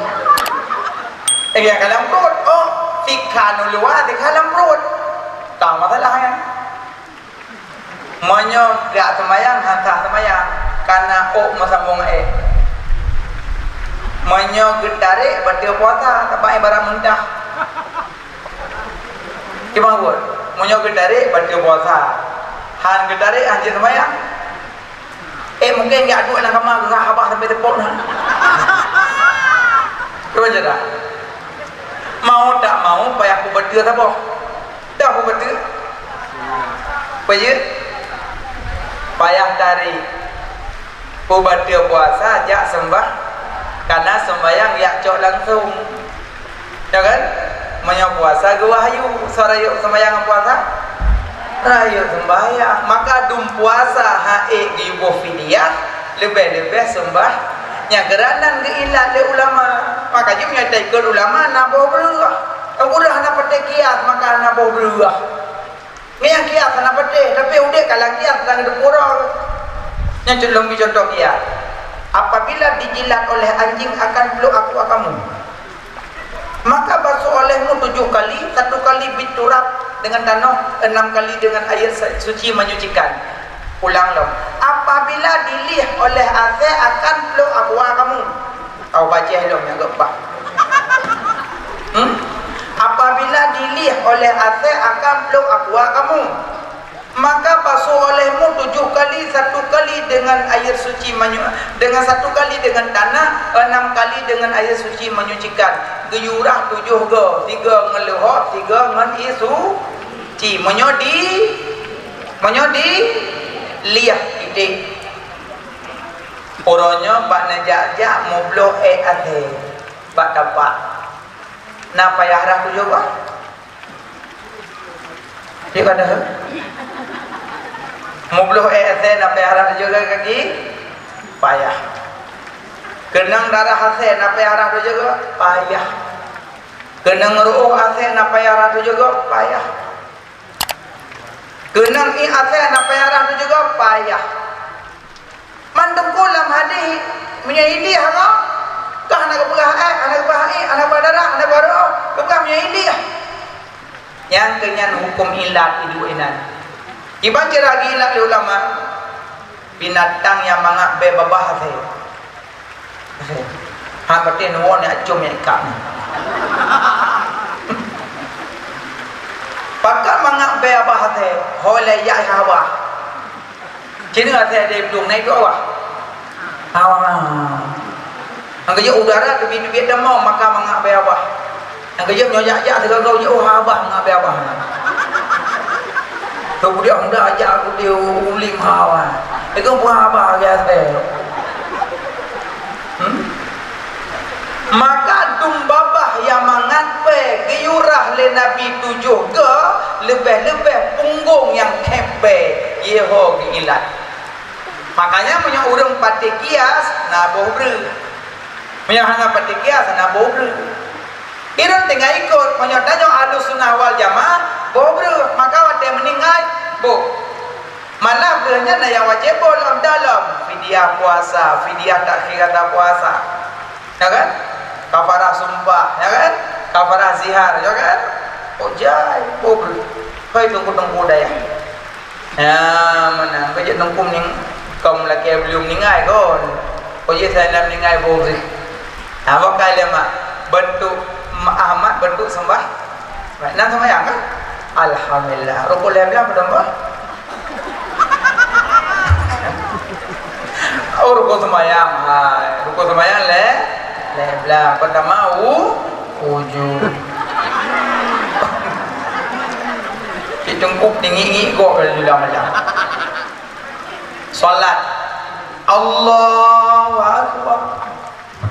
Eh, ya, kalam perut. Oh, tika nu luar, tika kalam perut. Tahu masalahnya. Meunyoe gak seumayang, han sah seumayang, kana ôk meusambong ék. Meunyoe geutarek, bateue puasa, teuma ibarat muntah. Kiban buet? Meunyoe geutarek, bateue puasa. Han geutarek, han jeuet seumayang. Eh, mungken geujak duek lam kama, geurhah babah sampai teupok na. Cuba cerita. Mau tak mau, payah kubateue saboh. Dah kubateue. Apa jeuet? Payah tarek. Kubateue puasa, jak seumbah-, kana seumbahyang jak cok langsung. Ya kan? Meunyoe puasa geuwahyu, soe rayeuk seumbahyang ngon puasa? Rayeuk seumbahyang. Maka dum puasa han ék geuyue boh fidyah, leubeh-leubeh seumbah-, nyang keurandan geuilat lé ulama. Maka jih meunyoe taikot ulama na boh breueh. Ureueng hana patéh kias, maka na boh breueh. Ngieng kias hana patéh, tapi udép ka lam kias dan geuteupeue uroe. Nyan cit lôn bri contoh kias. Apabila dijilat oleh anjing akan peluk aqua kamu, maka basuh olehmu tujuh kali, satu kali biturab dengan tanoh, enam kali dengan air sa-, suci menyucikan. Ulang lom. Apabila dilieh oleh asèe akan peluk aqua kamu, Tau bajèe lom nyang geuba. Hmm? Apabila dilieh oleh asèe akan peluk aqua kamu, maka basuh olehmu tujuh kali, satu kali dengan air suci manyu-, dengan satu kali dengan tanah, enam kali dengan air suci menyucikan. Geuyue rah tujoh goe, sigoe ngon leuhop, sigoe ngon ié suci. Meunyoe di, meunyoe dilieh iték. Uroe nyoe bak neujak-jak mubloh èk asèe bak tapak. Na payah rhah tujoh goe? Cit ka deuh. Mubloh èk asèe na payah rhah tujoh goe kaki? Payah. Keunong darah asèe na payah rhah tujoh goe? Payah. Keunong ruoh asèe na payah rhah tujoh goe? Payah. Keunong ié asèe na payah rhah tujoh goe? Payah. Mandum keu lam hadih, meunyoe ilieh Allah, ka hana geupeugah èk, hana geupeugah ié, hana geupeugah darah, hana geupeugah ruoh, geupeugah meunyoe ilieh. Nyang keu nyan hukôm ilat iduek inan. Kiban cara geuilat lé ulama, binatang nyang mangat bèe babah asèe. Ha, patéh nuwoe nyan acôm nyang ikat nyan. Pakon mangat bèe babah asèe, ho lé yak babah. Cina asèe di blueng na iduek babah. Babah. Nyang keujeuet udara teubiet-teubiet tamong maka mangat bèe babah. Nyang keujeuet meunyoe jak-jak sigoe-goe jeuet, oh, babah mangat bèe babah. Keumudian muda jak keumudian ulim hawa. Itu pun babah lagèe asèe. Hmm? Maka dum babah nyang mangat bèe geuyue rhah lé Nabi tujoh goe, leubeh-leubeh punggong nyang khép bèe, jih ho geuilat. Makanya meunyoe ureueng patéh kias, na boh breueh. Meunyoe hana patéh kias, na boh breueh. Ireueng tinggai ikot, meunyoe tanyoe Ahlussunnah wal Jamaah, boh breueh, maka watèe meuninggai, boh. Malah breueh nyan na nyang wajéb boh lom, dalom fidyah puasa, fidyah takhir kata puasa. Ya kan? Kafarah sumpah, ya kan? Kafarah zihar, ya kan? Oh, jai, boh breueh. Hoi teungku-teungku dayah. Ya, meunan. Ka jeuet teungku meuning-, kaum lakèe beuleum meuninggai kon. Oh, jih saya na meuninggai boh breueh. Nah, maka lé mak, beuntuk ma-, Ahmad beuntuk seumbah-, na seumayang kan? Alhamdulillah. Rukun lhèe blah padum boh? Oh, rukun seumayang. Hai, rukun seumayang lhèe, lhèe blah. Pertama, u-, Ujub. Cit teungku ngiek-ngiek gob laju lam aja. Salat. Allahu Akbar.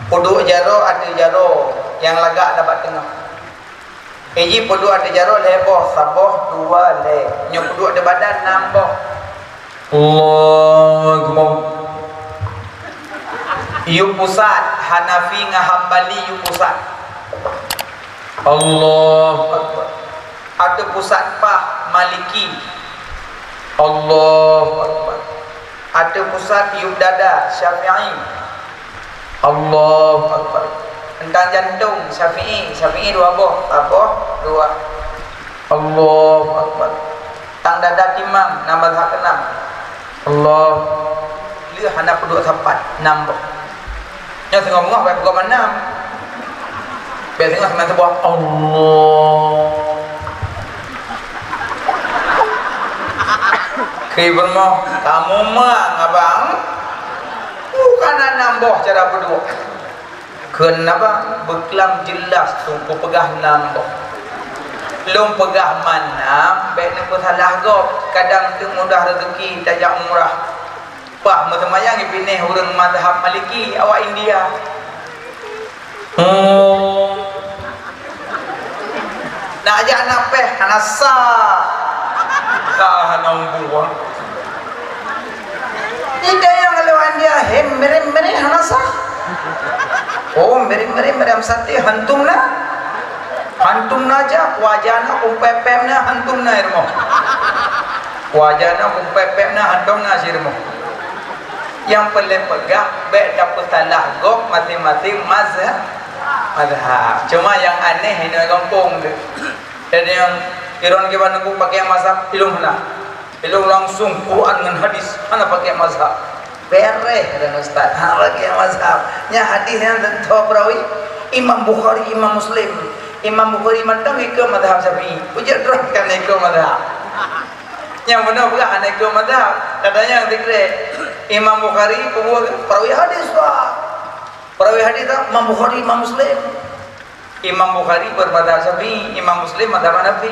Peuduek jaroe ateueh jaroe nyang lagak na bak teungoh. Iji peuduek ateueh jaroe lhèe boh, saboh, dua, lhèe. Nyoe peuduek ateueh badan nam boh. Allahu Akbar. Yub pusat, Hanafi ngon Hambali yub pusat. Allahu Akbar. Ateueh pusat paih, Maliki. Allahu Akbar. Ateueh pusat yub dada, Syafi'i. Allahu Akbar. Teuntang jantong, Syafi'i. Syafi'i dua boh, saboh, dua. Allahu Akbar. Tang dada timang, na mazhab keenam. Allah. Lheueh hana peuduek sapat, nam boh. Nyang singoh beungoh bèk peugot mandam. Bèk singoh seumah teuboh Allah. Keu beureumoh, kamoe meung abang. Bukan nam boh cara peuduek. Kheun abang, beuklam jeulaih teungku peugah nam boh. Lôn peugah mandam, bèk neupeusalah gob. Kadang teuk mudah rezeki tajak umrah. Bah, meuseumayang ipinéh ureueng mazhab Maliki awak India. Hmm. Nak jak na péh, hana sa. Ka hana umbu. Ide nyang lewat India, hem, merem-merem, hana sa. Oh, merem-merem, merem sate, hantom na. Hantom na jak, wajah na, kumpepem na, hantom na, irmoh. Wajah na, kumpepem na, hantom na, sirmoh. Nyang peureulèe peugah, bèk tapeusalah gob maséng-maséng mazha-, mazhab. Cuma nyang aneh, inoe gampông tu. Jadi nyang iron kiban aku pakai mazhab ilung lah. Ilung langsung Quran ngon hadis, hana pakai mazhab. Beres dan ustaz, hana pakai mazhab. Nya hadis nyang teuntèe perawi Imam Bukhari, Imam Muslim. Imam Bukhari mantong ikut mazhab Syafi'i. Ujak teruskan ikut mazhab. Nyang beuna peugah hana ikut mazhab. Katanya nyang sikrek. Imam Bukhari peubuet perawi hadis, wah. Perawi hadis tak? Imam Bukhari, Imam Muslim. Imam Bukhari bermazhab Syafi'i, Imam Muslim mazhab Hanafi.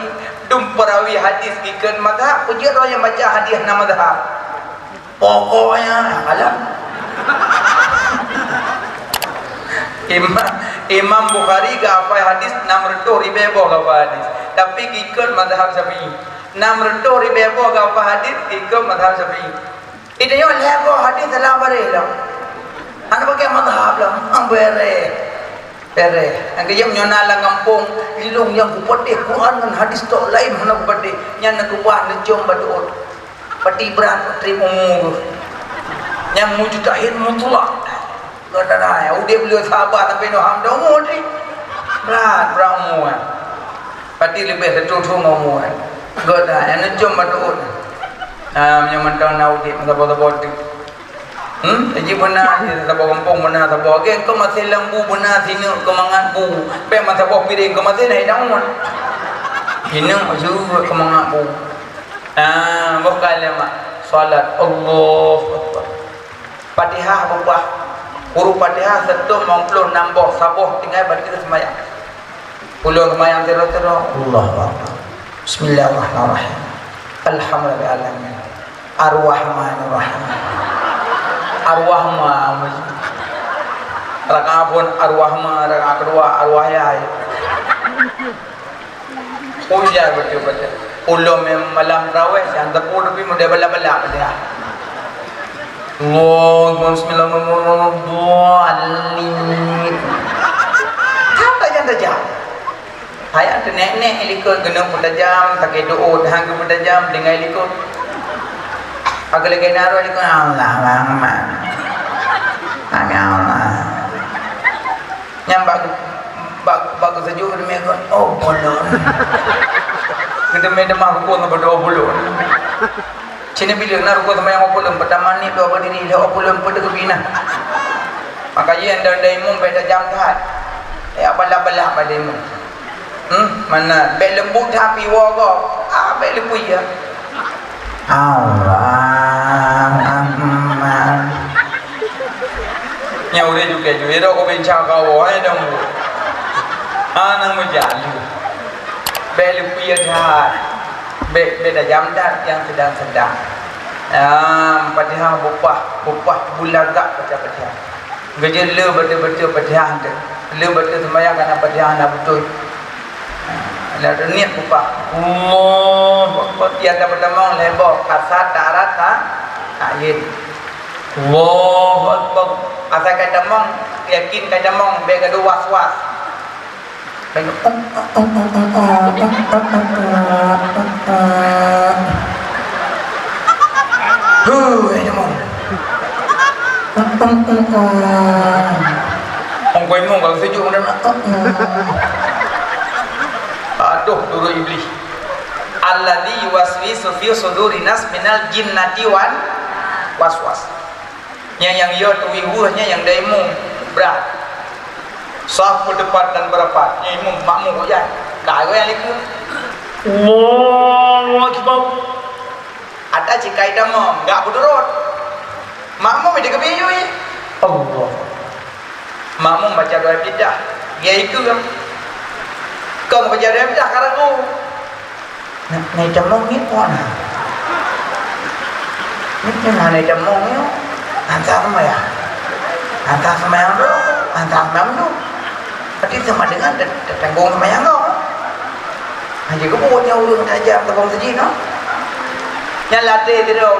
Dum perawi hadis ikut mazhab, ujak droe nyang baca hadis hana mazhab. Pokoknya, alah. Imam, Imam Bukhari geuhafai hadis enam ratus ribèe boh geuhafai hadis. Tapi ikut mazhab Syafi'i. Enam ratus ribèe boh geuhafai hadis ikut mazhab Syafi'i. Di tanyoe lhèe boh hadis salah baréh lom. Hana pakai mazhab lom. Beres. Beres. Nyang keujeuet nyoe na lam gampông, ilong nyang kupatéh Quran ngon hadis tok laén hana kupatéh. Nyan na keubah neucom bak teuôt. Pati brat trép umu geuh. Nyang mujtahid mutlak. Gata na, udép lé sahabat sampai noh ham dong umu trép. Brat, brat umu, eh. Pati leubeh satu thon umu, eh. Gata, nyang neucom bak teuôt. Ah, meunyoe mantong na udép, saboh-saboh tu. Hmm? Jadi beuna, saboh gampông beuna, saboh agen, keu maséh lam bu beuna, sineuk keu mangat bu. Pèng masa boh piréng keu maséh na hidangan. Sineuk jeuet keu mangat bu. Ah, boh kalimat. Salat. Allahu Akbar. Fatihah beupah. Huruf Fatihah seuteuk limong ploh nam boh, saboh tinggai bak teungoh seumayang. Ulôn seumayang sidroe-sidroe. Allahu Akbar. Bismillahirrahmanirrahim. Alhamdulillahirrahmanirrahim. Ar-Rahmanirrahim. Ar-Rahman. Rakaat phôn Ar-Rahman, rakaat keudua Ar-Rahman. Ujar beutôi-beutôi. Ulôn mè malam tarawih, nyang teupeu tapi model balap-balap dia. Allahu Akbar, bismillahirrahmanirrahim. Hana nyang tajam. Hai teunek-nek likot, keuneuk peutajam, sakét duek, han geupeutajam, tinggai likot. Akhé lagèe na roh likot, Allah Rahman. Amin Allah. Nyang bak, bak, bak geuseujok geuteumé kon, oh, bolon. Geuteumé teuma hukôm ngon beudôh bolon. Sini bileueng na rukon seumayang, oh, bolon, peutama ni dua berdiri, oh, bolon, peue teuh geubina. Maka jih anda, anda imum bèk tajam that. Ya, balah-balah pada imum. Hmm, mana? Bèk leumbut that piwoe gob. Ah, bèk leupui ya. Allahu Akbar. Nyang ureueng jukée-jukée, dok keubincang kawoe, hai dong. Hana meujalu. Bèk leupie that. Bèk, bèk tajam that nyang sedang-sedang. Ah, Fatihah bupah, bupah bulagak baca Fatihah. Geujeuet le beutôi-beutôi Fatihah teuh. Le beutôi seumayang kana Fatihah na beutôi. Lam teuniet bupah. Allahu Akbar. Tiep tapeutamong lhèe boh, kasat, ta'arat, ta-, ta'yin. Allahu Akbar. Asai ka tamong, yakin ka tamong, bèk gadoh was-was. Bèk gadoh, huh, eh, tamong. Hong koi mong kalau sejuk dah nak. Aduh, turun iblis. Alladzi yuwaswisu fi sudurin nas minal jinnati wan waswas. Nyang, nyang yo tuwi weueh nyan nyang daimu. Brat. Saf peutepat dan beurapat. Nyoe imum makmum kok jai. Ka awai nyang likot. Allahu Akbar. Ata cikai tamong, gak peuturot. Makmum itu keubiyui. Allah. Makmum baca doa iftitah. Dia itu kan. Kau baca doa iftitah, ka ragu. Nai, nai tamong ni puan. Ni, ni nai tamong ni. Hantar seumayang. Hantar seumayang tu, hantar seumayang tu. Berarti sama dengan te-, tetanggong seumayang tu. Hanya keubuet nyang ureueng tajam teupông seuji, no? Nyan lateh sidroe.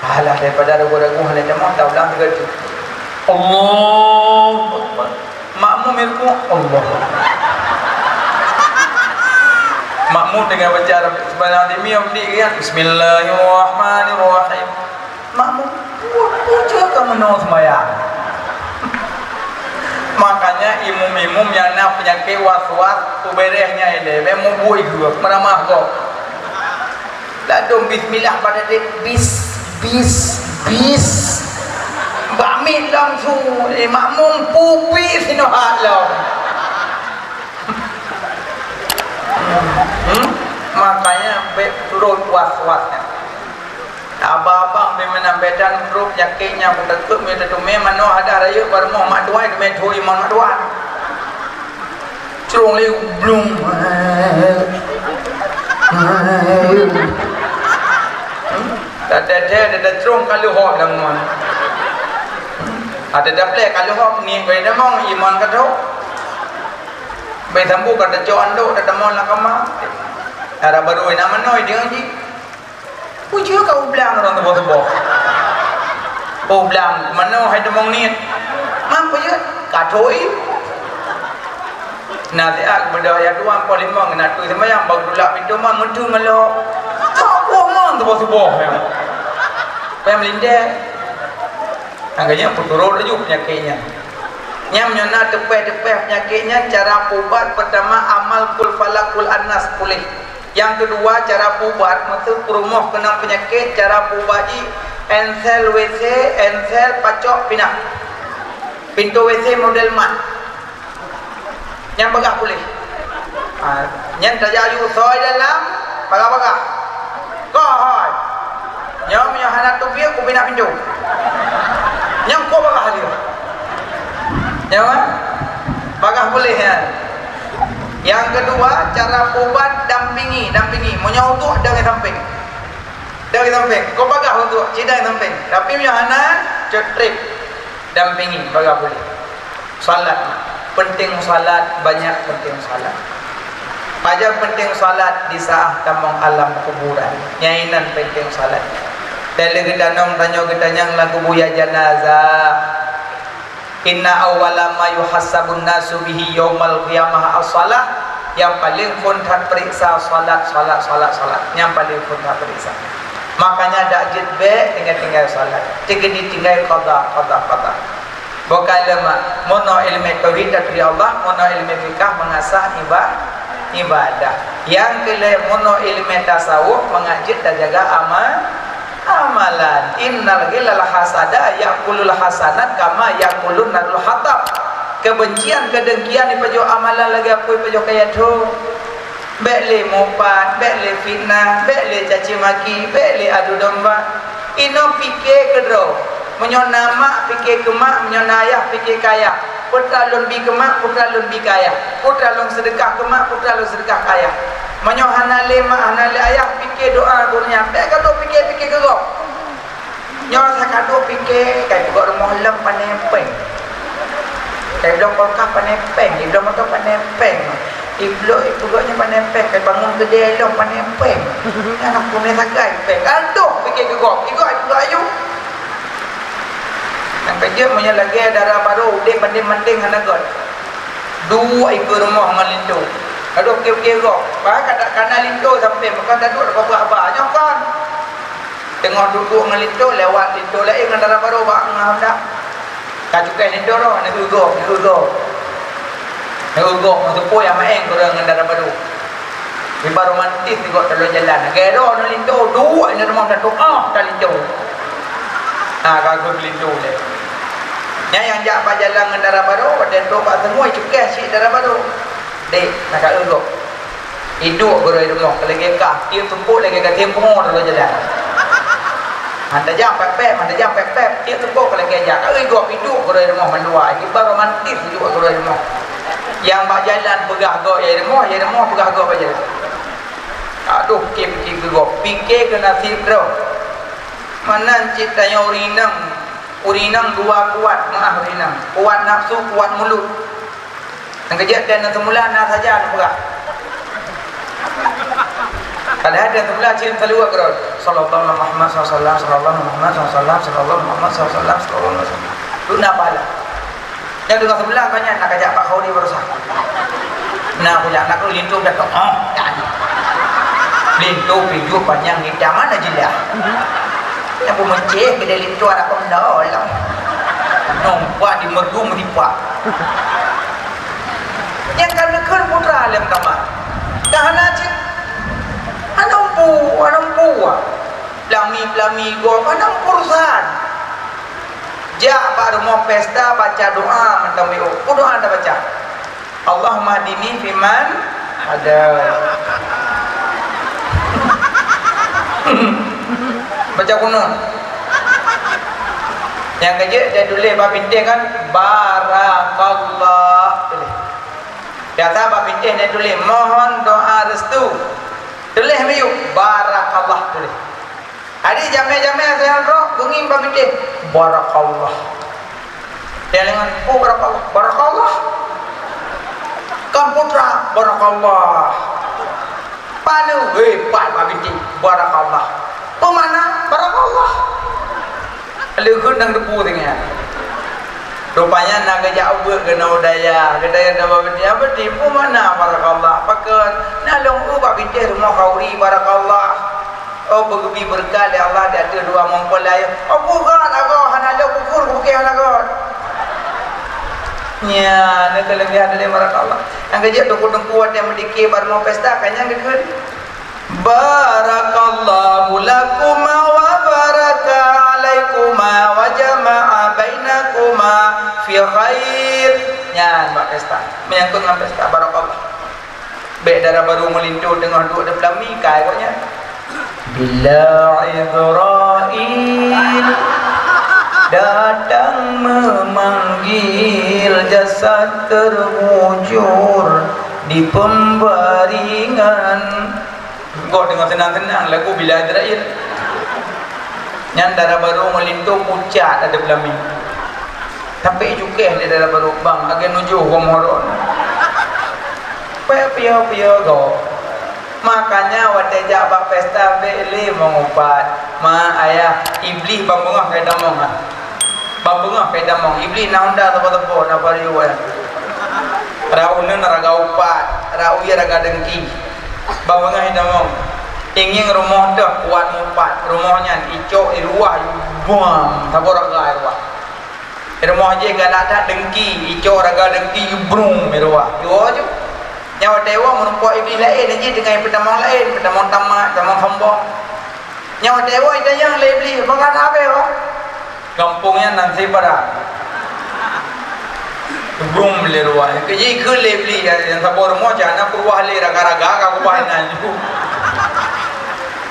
Alah, daripada ragu-ragu hana tamong, taulang sigoe teuk. Allahu Akbar. Makmum irku, Allah. Makmum teungoh baca Rabbi subhanahu wa ta'ala, dia, "Bismillahirrahmanirrahim." Makmum, "Peue, peue jeuet ka meunoe seumayang?" Makanya imum-imum nyang na peunyakét was-was, peubeureh nyan ilée, bèk mubuih geuh, meuramah gob. Ladôm bismillah pada dek, bis, bis, bis. Bak miet langsung, eh, makmum pupi sinoe hat lom. Hmm? Makanya bèk turot was-was nyan. Abang-abang bèk meunan, bèk tan trok peunyakét nyang beuteukeuet, meuteumé manoe hadah rayeuk bak rumoh mak tuan, teumé tho iman mak tuan. Trong lé blung. Dah teuh, dah teuh trong ka leuhop lam ngon. Ada daplek ka leuhop ni, bèk tamong iman ka tho. Bèk sambu ka teucok andok, dah tamong lam kama. Dara barô na manoe deungon jih. Peue jeuet ka ublang ureueng teuboh-teuboh. Ublang, manoe hai teumong niet. Man peue jeuet? Ka thoi. Na siat beudôh ya tuan, poh limong na tui seumayang, bak tulak pintoe man meuteung ngon lhok. Ka boh man teuboh-teuboh nyan. Payah meulintèe. Angkanya peuturot laju peunyakét nyan. Nyan meunyoe na teupèh-teupèh peunyakét nyan, cara peubat peutama amal kul falak kul annas puléh. Nyang keudua, cara peuubat, meuseu peurumoh keunong peunyakét, cara peuubat jih, ensel W C, ensel pacok pinah. Pintoe W C model mat. Nyan bagah puléh. Ha, nyan tajak aju soi dalam, bagah-bagah. Koh hoi. Nyoe meunyoe hana teubiet, kupinah pintoe. Nyang kuah bagah lé. Nyoe, bagah puléh nyan. Nyang keudua, cara peuubat dampingi, dampingi. Meunyoe uduk, dong di sampéng. Dong di sampéng. Kok bagah uduk, cit dong di sampéng. Tapi meunyoe hana, cot trép. Dampingi, bagah puléh. Salat. Penting salat, banyak penting salat. Pajan penting salat di saat tamong alam kuburan. Nyan inan penting salat. Dan lé geutanyoe, tanyoe geutanyong lam kubu ya janazah. Inna awwala ma yuhasabun nasu bihi yaumal qiyamah as-salah. Nyang paleng phon that peuriksa salat, salat, salat, salat. Nyang paleng phon that peuriksa. Makanya dak jeuet bèk tinggai-tinggai salat. Tinggai tinggai qada, qada, qada. Bukan lemak. Mono ilmu tauhid taturi Allah, mono ilmu fikah mengasah iba-, ibadah. Yang keulhèe mono ilmu tasawuf mengajit tajaga ama-, amalan. Innal ghillal hasada yakulul hasanat kama yakulun narul hatab. Kebencian, kedengkian ipajoh amalan lagèe apui ipajoh kayèe tho. Bèk lé mupat, bèk lé fitnah, bèk lé caci maki, bèk lé adu domba. Inoe pike keudroe. Meunyoe na mak, pike keu mak, meunyoe na ayah, pike keu ayah. Putra lôn bi keu mak, putra lôn bi keu ayah. Putra lôn seudeukah keu mak, putra lôn seudeukah keu ayah. Meunyoe hana lé mak, hana lé ayah, pike doa geuh nyan. Bèk ka lôn pike-pike keu gob. Nyoe sa ka duek pike, kai peugöt rumoh lom pané péng. Kai bloe kulkas pané péng, kai bloe moto pané péng. Kai bloe, kai peugöt nyoe pané péng, kai bangun keudè lom pané péng. Nyan aku meusagai péng. Adoh, pike keu gob, keu gob, keu gob ayue. Nyang keujeuet meunyoe lagèe dara barô, udép bandeng-bandeng hana göt. Duek ikeue rumoh ngon linto. Adoh, pike-pike gob. Bah ka, ka na linto sampéng, maka taduek bak bah-bah. Nyoe kon. Teungoh duek-duek ngon linto, lewat linto laén ngon dara barô bak ngon honda. Ka cukai linto roh, neueu gob, neueu gob. Neueu gob, ngon teupôi amaeng kureueng ngon dara barô. Kiban romantis sigoe taloe jalan. Lagèe droe ngon linto, duek ngon rumoh, dah tu'ah ka linto. Ha, ka geuh linto lé. Nyan nyang jak bak jalan ngon dara barô, watèe trôk bak teumui, cukéh cit dara barô. "Dek, na ka eu gob. Iduek gurôi rumoh, ka lagèe kah, tiep teupok lagèe ka tiep pungo dalam jalan. Hana tajam pép-pép, hana tajam pép-pép, tiep teupok ka lagèe jak. Ka eu gob, iduek gurôi rumoh mandua." Iba romantis iduek gurôi rumoh. Nyang bak jalan peugah gob nyang rumoh, nyang rumoh peugah gob bak jalan. Adoh, pike-pike keu gob, pike keu naseb droe. Meunan cit tanyoe ureueng inong, ureueng inong dua kuat, meu'ah ureueng inong. Kuat nafsu, kuat mulut. Nyang keujeuet dan nyang seumula na saja neupeugah. Padahai dan seumula cit saluwat keudroe. Sallallahu Muhammad sallallahu alaihi wasallam, sallallahu Muhammad sallallahu alaihi wasallam, sallallahu Muhammad sallallahu alaihi wasallam, sallallahu Muhammad sallallahu alaihi wasallam. Duna pahala. Nyang deungon seubelah banyak nak kajak bak khauri baroesa. Nah, kujak nak keu linto dah tu. Oh, dah ni. Linto pijuh panyang hitam mana jelas. Nyang peumeucéh keudeh linto ada pemdolong. Nompak di merdu meripak. Nyang ka neukheun putra lem kamar. Dah hana cit. Hana umpu, hana umpu. Pelami-pelami gob, hana umpu urusan. Jak bak rumoh pesta baca doa mantong B O. Peue doa tabaca? "Allahumma hdini fiman hadait." Baca kunut. Nyang keujeuet dia tuléh bak bintéh kan, "Barakallah." Tuléh. Biasa bak bintéh dia tuléh, "Mohon doa restu." Tuléh miyueb, "Barakallah." Tuléh. Jadi jamé-jamé asai nyan trok, beungieng bak bintéh, "Barakallah." Dia lengan, "Oh, barakallah, barakallah." Kan putra, "Barakallah." Paneuk, "Hei, pat bak bintéh, barakallah." Peue makna barakallah? Leuheut nyang teupeue tinggai. Rupanya na geujak ubeut keunoe u dayah, geudayah na bak bintéh, "Apa tipu makna barakallah?" Pakon, "Na lôn eu bak bintéh rumoh khauri barakallah." Oh, beugeubi beureukat lé Allah di ateueh dua meuempolai. Oh, bukan lagoe, hana lôn ukur, bukan lagoe. Nyan, na keuleubiehan lé barakallah. Nyang keujeuet teungku-teungku watèe meudike bak rumoh pesta, ka nyan geukheun. Barakallahu lakuma wa baraka alaikuma wa jama'a bainakuma fi khair. Nyan bak pesta. Menyangkut ngon pesta, barakallah. Bèk dara barô meulinto teungoh duek di peulami, kai gobnyan. Bila Israel datang memanggil, jasad terbujur di pembaringan. Gob teungoh seunang-seunang lagu Bila Israel. Nyan dara barô meulinto pucat ada beulami. Sampai cukéh lé dara barô bang, lagèe nujoh gomoh rot. Peuyo-peuyo gob. Makanya watèe jak bak pesta bèk lé meuupat. Ma, ayah, Iblih ban beungoh ka itamong, ha. Ban beungoh ka itamong. Iblih na honda teupeu-teupeu, na vario, eh. Rot uneuen raga upat, rot wie raga dengki. Ban beungoh itamong. Ingieng rumoh teuh kuat meuupat. Rumoh nyan icok i luwa, buang, saboh raga i luwa. Rumoh jih galak that dengki, icok raga dengki, brum, i luwa. Iwoe ju. Nyan watèe iwoe meurumpok Iblih laén, jih teungoh peutamong laén, peutamong tamak, tamong sombong. Nyan watèe iwoe itanyong lé Iblih, "Peue ka habéh, Bang?" Gampông nyan nan Sipara. Brum lé luwa. Keu jih kheun lé Iblih, nyang saboh rumoh jih hana peureulèe lé raga-raga, ka keubah inan ju.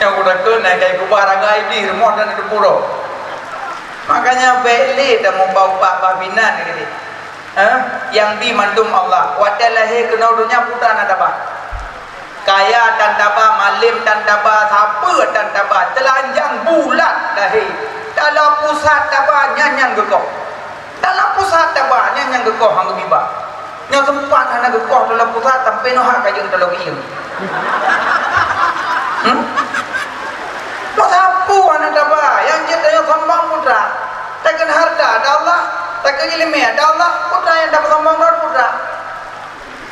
Nyang udah kheun, na kai keubah raga Iblih, rumoh dan teupuroe. Makanya bèk lé tameuupat-upat bak binan keudéh. Eh, nyang bi mandum Allah. Watèe lahé keunoe donya peue tan na taba. Kaya tan taba, malém tan taba, sapeue tan taba, teulanjang bulat lahé. Dalam pusat taba nyan nyang geukoh. Dalam pusat taba nyan nyang geukoh han geubiba. Nyoe teumpat hana geukoh dalam pusat sampoe nyoe hak ka jeuet dalam geuieng. Hmm? Masa peue hana taba, nyang jeuet tanyoe sombong putra. Takheun hareuta ada Allah, takheun ileumèe ada Allah, putra nyang tapeusombong droe putra.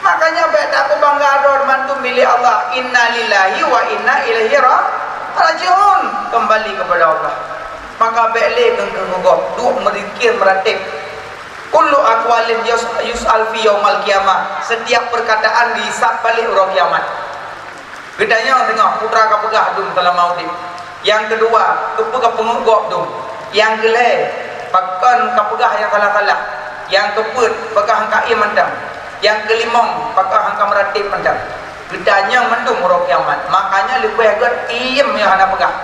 Makanya bèk tapeubangga droe mandum milék Allah. Inna lillahi wa inna ilaihi ra-, raji'un. Kembali kepada Allah. Maka bèk lé keu-keu gob, duek meuzikir meuratéb. Kullu aqwalin yus-, yus'al fi yaumal qiyamah. Setiap perkataan dihisab balik uroe kiamat. Geutanyong teungoh putra ka peugah dum seulama udép. Nyang keudua, keupeue ka peungeuet gob dum. Nyang keulhèe, Pakon kapeugah nyang salah-salah? Nyang keupeuet, peugah han ka iem mantong. Nyang keulimong, peugah han ka meuratéb mantong. Geutanyong mandum uroe kiamat. Makanya leubeh gét iem nyang hana peugah.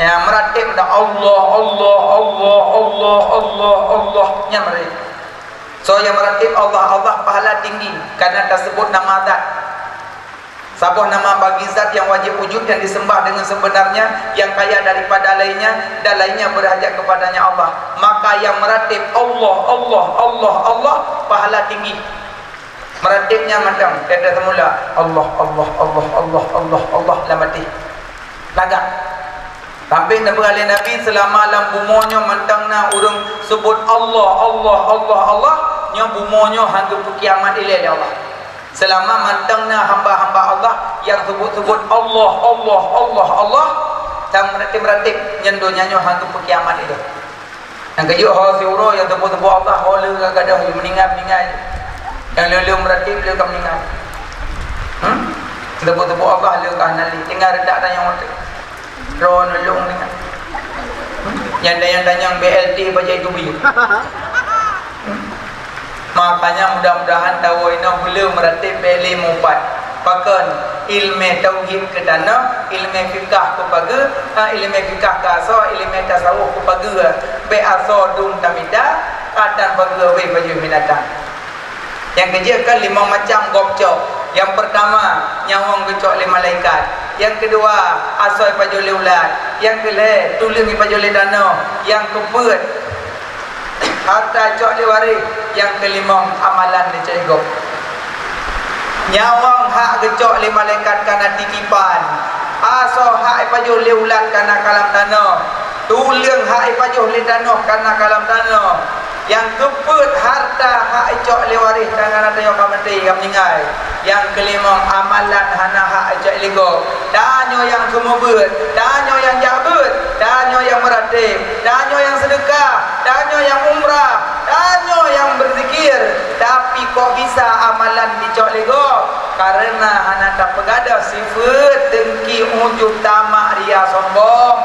Nyang meuratéb mantong, Allah, Allah, Allah, Allah, Allah, Allah. Nyan meuratéb. Soe nyang meuratéb Allah, Allah pahala tinggi, karena taseubut nama zat. Saboh nama bagi zat yang wajib wujud, yang disembah dengan sebenarnya, yang kaya daripada lainnya, dan lainnya berhajat kepadanya Allah. Maka yang meuratéb Allah, Allah, Allah, Allah, pahala tinggi. Meuratéb nyan mantong, dari semula, Allah, Allah, Allah, Allah, Allah, Allah, lam até. Lagak. Sampai neupeugah lé Nabi, seulama lam bumoe nyoe mantong na ureuëng seubut Allah, Allah, Allah, Allah, nyoe bumoe nyoe han geupeu kiamat ilée lé Allah. Seulama mantong na hamba-hamba Allah nyang seubut-seubut Allah, Allah, Allah, Allah, dan meuratéb-meuratéb, nyan donya nyoe han geupeu kiamat ilée. Nyang keujeuet ho siuroe nyang teupeu-teupeu Allah, ho le ka gadôh, meuninggai-meuninggai. Nyang le-le meuratéb le ka meuninggai. Hmm? Teupeu-teupeu Allah le ka hana lé, tinggai redak tanyong watée. Droeneuh lôn tinggai. Hmm? Nyang tanyong-tanyong B L T bajée teubiet. Hmm? Makanya mudah-mudahan tawoe inoe beu le meuratéb bèk lé mupat. Pakon? Ileumèe tauhid keu tanoh, ileumèe fikah keu pageue, ha, ileumèe fikah keu asoe, ileumèe tasawuf keu pageue. Bèk asoe dum tamita, ka tan pageue wéh pajoh binatang. Nyang keujeuet kan limong macam gob cok. Nyang peurtama, nyawöng geucok lé malaikat. Nyang keudua, asoe pajoh lé ulat. Nyang keulhèe, tuleueng pajoh lé tanoh. Nyang keupeuet, hareuta cok lé waréh, nyang keulimong amalan licok gob. Nyawöng hak geucok lé malaikat kana titipan, asoe hak ipajoh lé ulat kana ka lam tanoh, tuleueng hak ipajoh lé tanoh kana ka lam tanoh, nyang keupeuet hareuta hak icok lé waréh kana tanyoe ka maté, ka meuninggai, nyang keulimong amalan hana hak icok lé gob. Tanyoe nyang seumeubeuet, tanyoe nyang jak beuet, tanyoe nyang meuratéb, tanyoe nyang seudeukah, tanyoe nyang umrah, tanyoe nyang beuzikir, tapi kok bisa amalan dicok lé gob? Kareuna hana tapeugadôh sifeuet deungki, ujub, tamak, ria, sombong.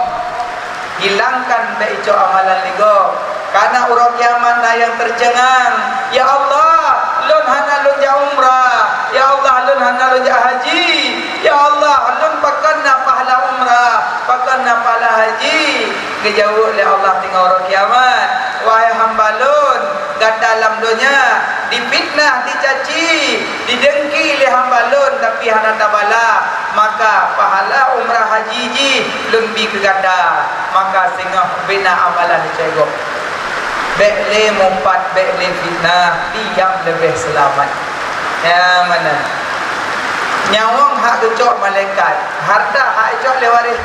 Hilangkan bèk icok amalan lé gob. Kana uroe kiamat na nyang teuceungang, "Ya Allah, lôn hana lôn jak umrah. Ya Allah, lôn hana lôn jak haji. Ya Allah, lôn pakon na pahala umrah, pakon na pahala haji?" Geujaweueb lé Allah teungoh uroe kiamat, "Wahai hamba lôn, gata lam donya difitnah, dicaci, dideungki lé hamba lôn, tapi hana tabala. Maka pahala umrah haji jih lôn bi keu gata." Maka singoh bina amalan licok gob. Bèk lé mupat, bèk lé fitnah, diam leubeh seulamat. Nyang mana? Nyawöng hak geucok malaikat, hareuta hak icok lé waréh.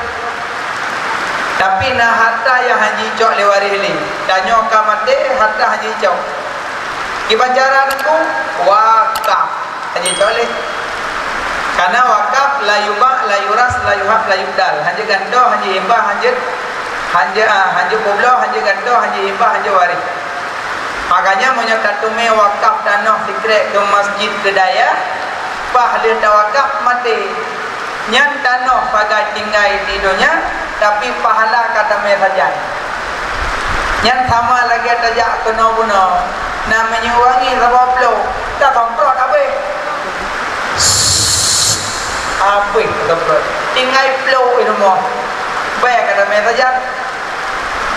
Tapi na hareuta nyang hana jicok lé waréh lé. Tanyoe ka maté, hareuta hana jicok. Kiban cara Teungku? Wakaf. Hana jicok lé. Karena wakaf la yuba', la yuras, la yuhab, la yubdal. Hana jigantoe, hana jihibah, hana ji-, hana ji-, ah, hana jipeubloe, hana jigantoe, hana jihibah, hana jiwaréh. Makanya meunyoe tateumé wakaf tanoh sikrek keu masjid keu dayah, bah lheueh tawakaf maté. Nyan tanoh sagai tinggai di donya, tapi pahala ka tamè sajan. Nyan sama lagèe tajak keunoe bunoe, na minyeuk wangi saboh ploh, tasemprot habéh. Habéh tasemprot. Tinggai ploh di rumoh. Bèk ka tamè sajan.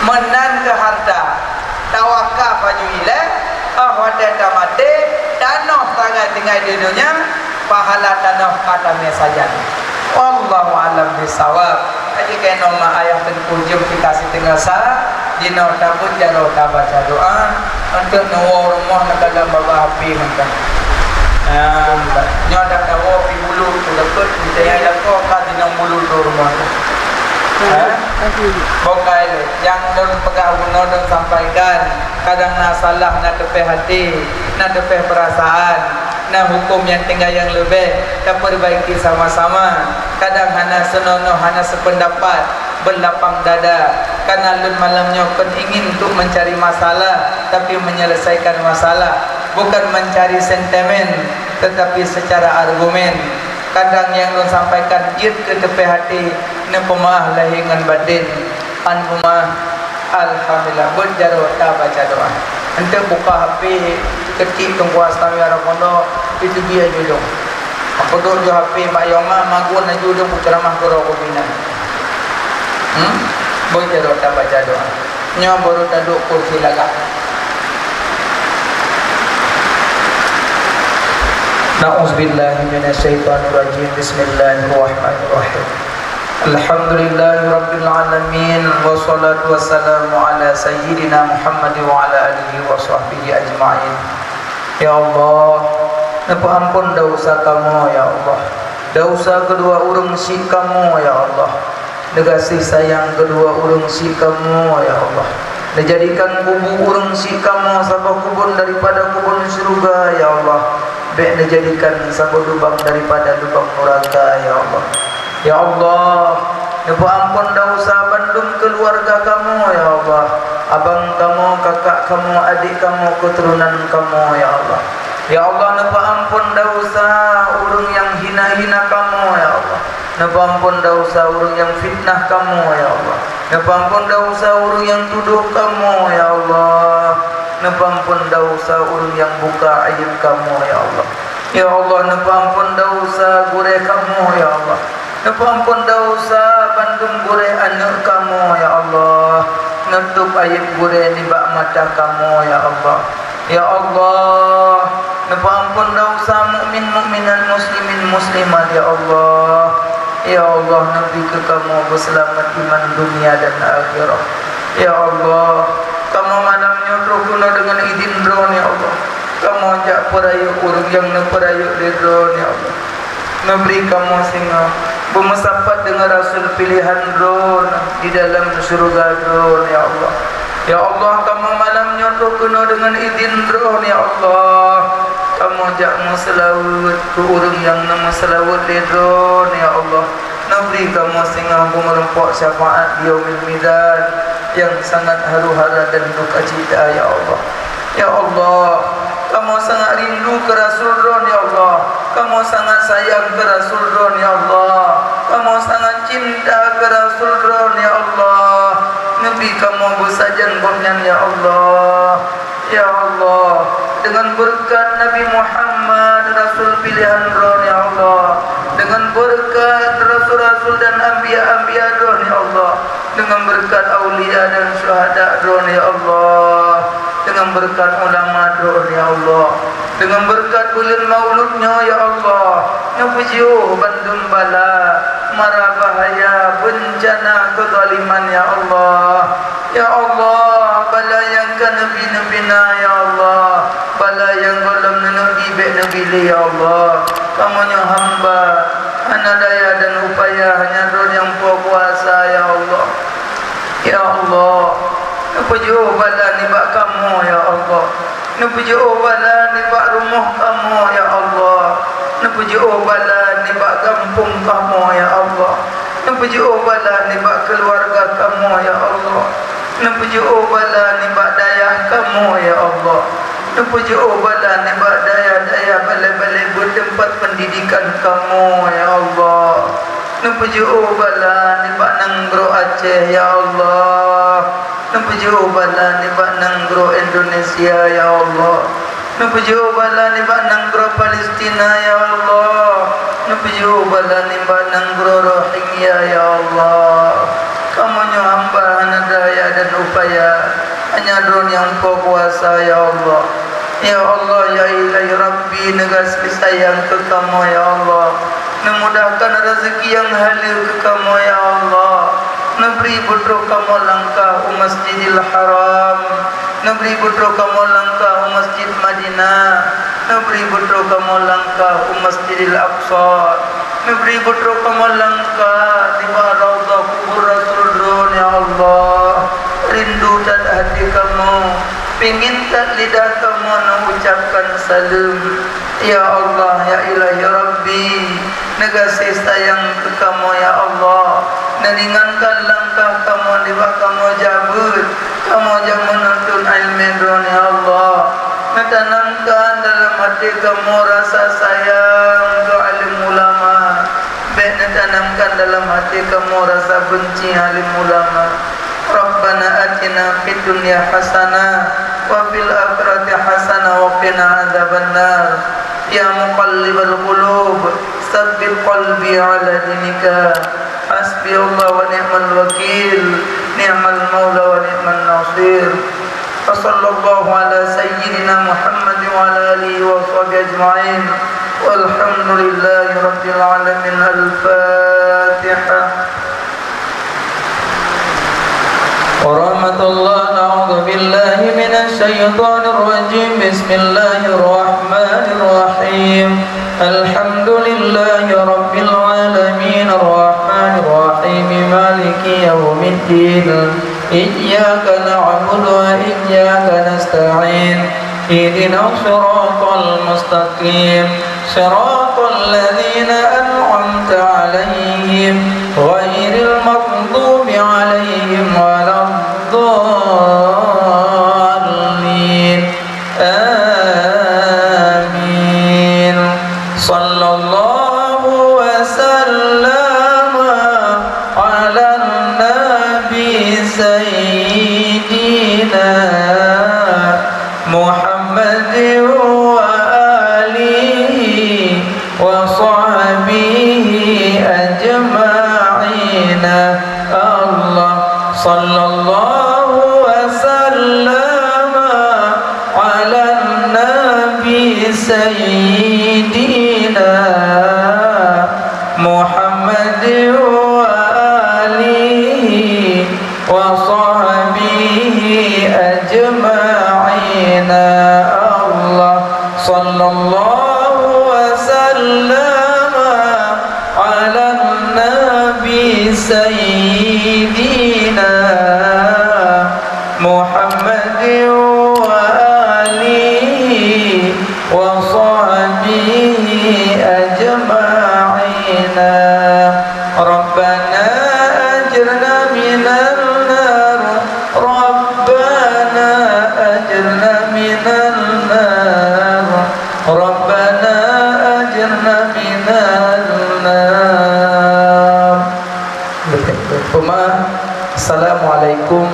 Meunan keuh hareuta, tawakaf aju ilèe, 'oh watèe tamaté, tanoh sagai tinggai di donya, pahala tanoh ka tamè sajan. Wallahu a'lam bissawab. Jadi keunoe mak ayah Teungku jeuem kita siteungoh sa, jinoe tabeuet jaroe tabaca doa, untuk neuwoe rumoh neukalon babah api mantong. Nyoe dak tawoe pi bulu tu deukot, meunyoe dak ka di nang bulu tu rumoh tu. Ha? Bukai lé, nyang lôn peugah bunoe lôn sampaikan, kadang na salah, na teupeh até, na teupeh peurasaan, na huköm nyang tinggai nyang leubeh, tapeubaiki sama-sama. Kadang hana seunonoh, hana seupeundapat, beulapang dada. Karena lôn malam nyoe kon ingin untuk mencari masalah, tapi menyelesaikan masalah, bukan mencari sentimen, tetapi secara argumen. Kadang nyang lôn sampaikan jeuet keu teupeh até, neupeumeu'ah lahé ngon batén. An peumeu'ah. Alhamdulillah, beuet jaroe tabaca doa. Enteuk buka H P, ketik Teungku Astawi Arab Pondok, itu dia judong. Apa tu ju H P mak yoma magun aju dong ceramah guru pimpinan. Hmm? Beuet jaroe tabaca doa. Nyoe baru taduk kursi lagak. Na'udzubillahi minasyaitonirrajim. Bismillahirrahmanirrahim. Alhamdulillahirabbil alamin, wassalatu wassalamu ala sayyidina Muhammad wa ala alihi wa sahbihi ajma'in. Ya Allah, neupeuampon desya kamoe, ya Allah. Desya keudua ureuëng syik kamoe, ya Allah. Neugaséh sayang keudua ureuëng syik kamoe, ya Allah. Neujadikan kubu ureuëng syik kamoe saboh keubon daripada keubon syeuruga, ya Allah. Bék neujadikan saboh lubang daripada lubang nuraka, ya Allah. Ya Allah, neupeuampon desya bandum keuluwarga kamoe, ya Allah. Abang kamoe, kakak kamoe, adék kamoe, keuturonan kamoe, ya Allah. Ya Allah, neupeuampon desya ureuëng nyang hina-hina kamoe, ya Allah. Neupeuampon desya ureuëng nyang fitnah kamoe, ya Allah. Neupeuampon desya ureuëng nyang tudoh kamoe, ya Allah. Neupeuampon desya ureuëng nyang buka aéb kamoe, ya Allah. Ya Allah, neupeuampon desya gurée kamoe, ya Allah. Neupeuampon desya bandum gurée aneuëk kamoe, ya Allah. Neutôb aéb gurée nibak mata kamoe, ya Allah. Ya Allah, neupeuampon desya mukmin mukminat, muslimin muslimat, ya Allah. Ya Allah, neubri keu kamoe beuseulamat iman dunia dan akhirat. Ya Allah, kamoe malam nyoe troh keunoe deungon idin Droeneuh, ya Allah. Kamoe jak peurayeuk ureuëng nyang neupeurayeuk lé Droeneuh, ya Allah. Neubri kamoe singoh beumeusapat deungon rasul piléhan Droeneuh di dalam syeuruga Droeneuh, ya Allah. Ya Allah, kamoe malam nyoe troh keunoe deungon idin Droeneuh, ya Allah. Kamoe jak meuseulaweuet keu ureuëng nyang neumeuseulaweuet lé Droeneuh, ya Allah. Neubri kamoe singoh beumeurumpok syafaat di Yaumil Mizan nyang sangat haru-hara dan dukacita, ya Allah. Ya Allah, kamoe sangat rindu keu rasul Droeneuh, ya Allah. Kamoe sangat sayang keu rasul Droeneuh, ya Allah. Kamoe sangat cinta keu rasul Droeneuh, ya Allah. Neubri kamoe beusajan gobnyan, ya Allah. Ya Allah, deungon beureukat Nabi Muhammad, rasul piléhan Droeneuh, ya Allah. Deungon beureukat rasul-rasul dan anbiya-anbiya Droeneuh, ya Allah. Deungon beureukat aulia dan syuhada Droeneuh, ya Allah. Deungon beureukat ulama Droeneuh, ya Allah. Deungon beureukat buleuen Maulud nyoe, ya Allah, neupeujiôh bandum bala, mara bahaya, beuncana, keuzaliman, ya Allah. Ya Allah, bala nyang ka neubi-neubi na, ya Allah, bala nyang gohlom neuneuk bi bék neubi lé, ya Allah. Kamoe nyoe hamba, hana daya dan upaya, hanya Droeneuh nyang po kuasa, ya Allah. Ya Allah, neupeujiôh bala nibak kamoe, ya Allah. Neupeujiôh bala nibak rumoh kamoe, ya Allah. Neupeujiôh bala nibak gampông kamoe, ya Allah. Neupeujiôh bala nibak keuluwarga kamoe, ya Allah. Neupeujiôh bala nibak dayah kamoe, ya Allah. Neupeujiôh bala nibak dayah-dayah balée-balée beuteumpat peundidikan kamoe, ya Allah. Neupeujiôh bala nibak nanggroe Aceh, ya Allah. Neupeujiôh bala nibak nanggroe Indonesia, ya Allah. Neupeujiôh bala nibak nanggroe Palestina, ya Allah. Neupeujiôh bala nibak nanggroe Rohingya, ya Allah. Kamoe nyoe hamba hana daya dan upaya, hanya Droeneuh nyang po kuasa, ya Allah. Ya Allah, ya Ilahi Rabbi, neugaséh sayang keu kamoe, ya Allah. Neumudahkan rezeki nyang haleue keu kamoe, ya Allah. Neubri beutroh kamoe langkah u Masjidil Haram. Neubri beutroh kamoe langkah u Masjid Madinah. Neubri beutroh kamoe langkah u Masjidil Aqsa. Neubri beutroh kamoe langkah nibak raudhah kubur Rasul Droeneuh, ya Allah. Rindu that até kamoe, pingin that lidah kamoe neuucapkan saleuem. Ya Allah, ya Ilahi Rabbi, neugaséh sayang keu kamoe, ya Allah. Neuringankan langkah kamoe nibak kamoe jak beuet, kamoe jak meununtut iéleumé Droeneuh, ya Allah. Neutanamkan dalam até kamoe rasa sayang keu alim ulama. Bék neutanamkan dalam até kamoe rasa beunci alim ulama. Rabbana آتنا في الدنيا حسنة وفي الآخرة حسنة وقنا عذاب النار. يا مقلب القلوب، ثبت قلبي على دينك. حسبي الله ونعم الوكيل، نعم المولى ونعم النصير. وصلى الله على سيدنا محمد وعلى آله وصحبه أجمعين. والحمد لله رب العالمين. الفاتحة. ورحمة الله. أعوذ بالله من الشيطان الرجيم. بسم الله الرحمن الرحيم. الحمد لله رب العالمين. الرحمن الرحيم. مالك يوم الدين. إياك نعبد وإياك نستعين. اهدنا الصراط المستقيم. صراط الذين أنعمت عليهم غير المغضوب عليهم ولا الضالين. آمين. صلى الله وسلم على النبي سيدنا محمد وآله وصحبه أجمعين. الله. صلى الله وسلم على النبي سيدنا محمد وآله وصحبه أجمعين. الله. صلى الله وسلم على النبي سيدنا محمد وآله وصحبه أجمعين. ربنا أجرنا من النار. ربنا أجرنا من النار. ربنا أجرنا من النار. Assalamualaikum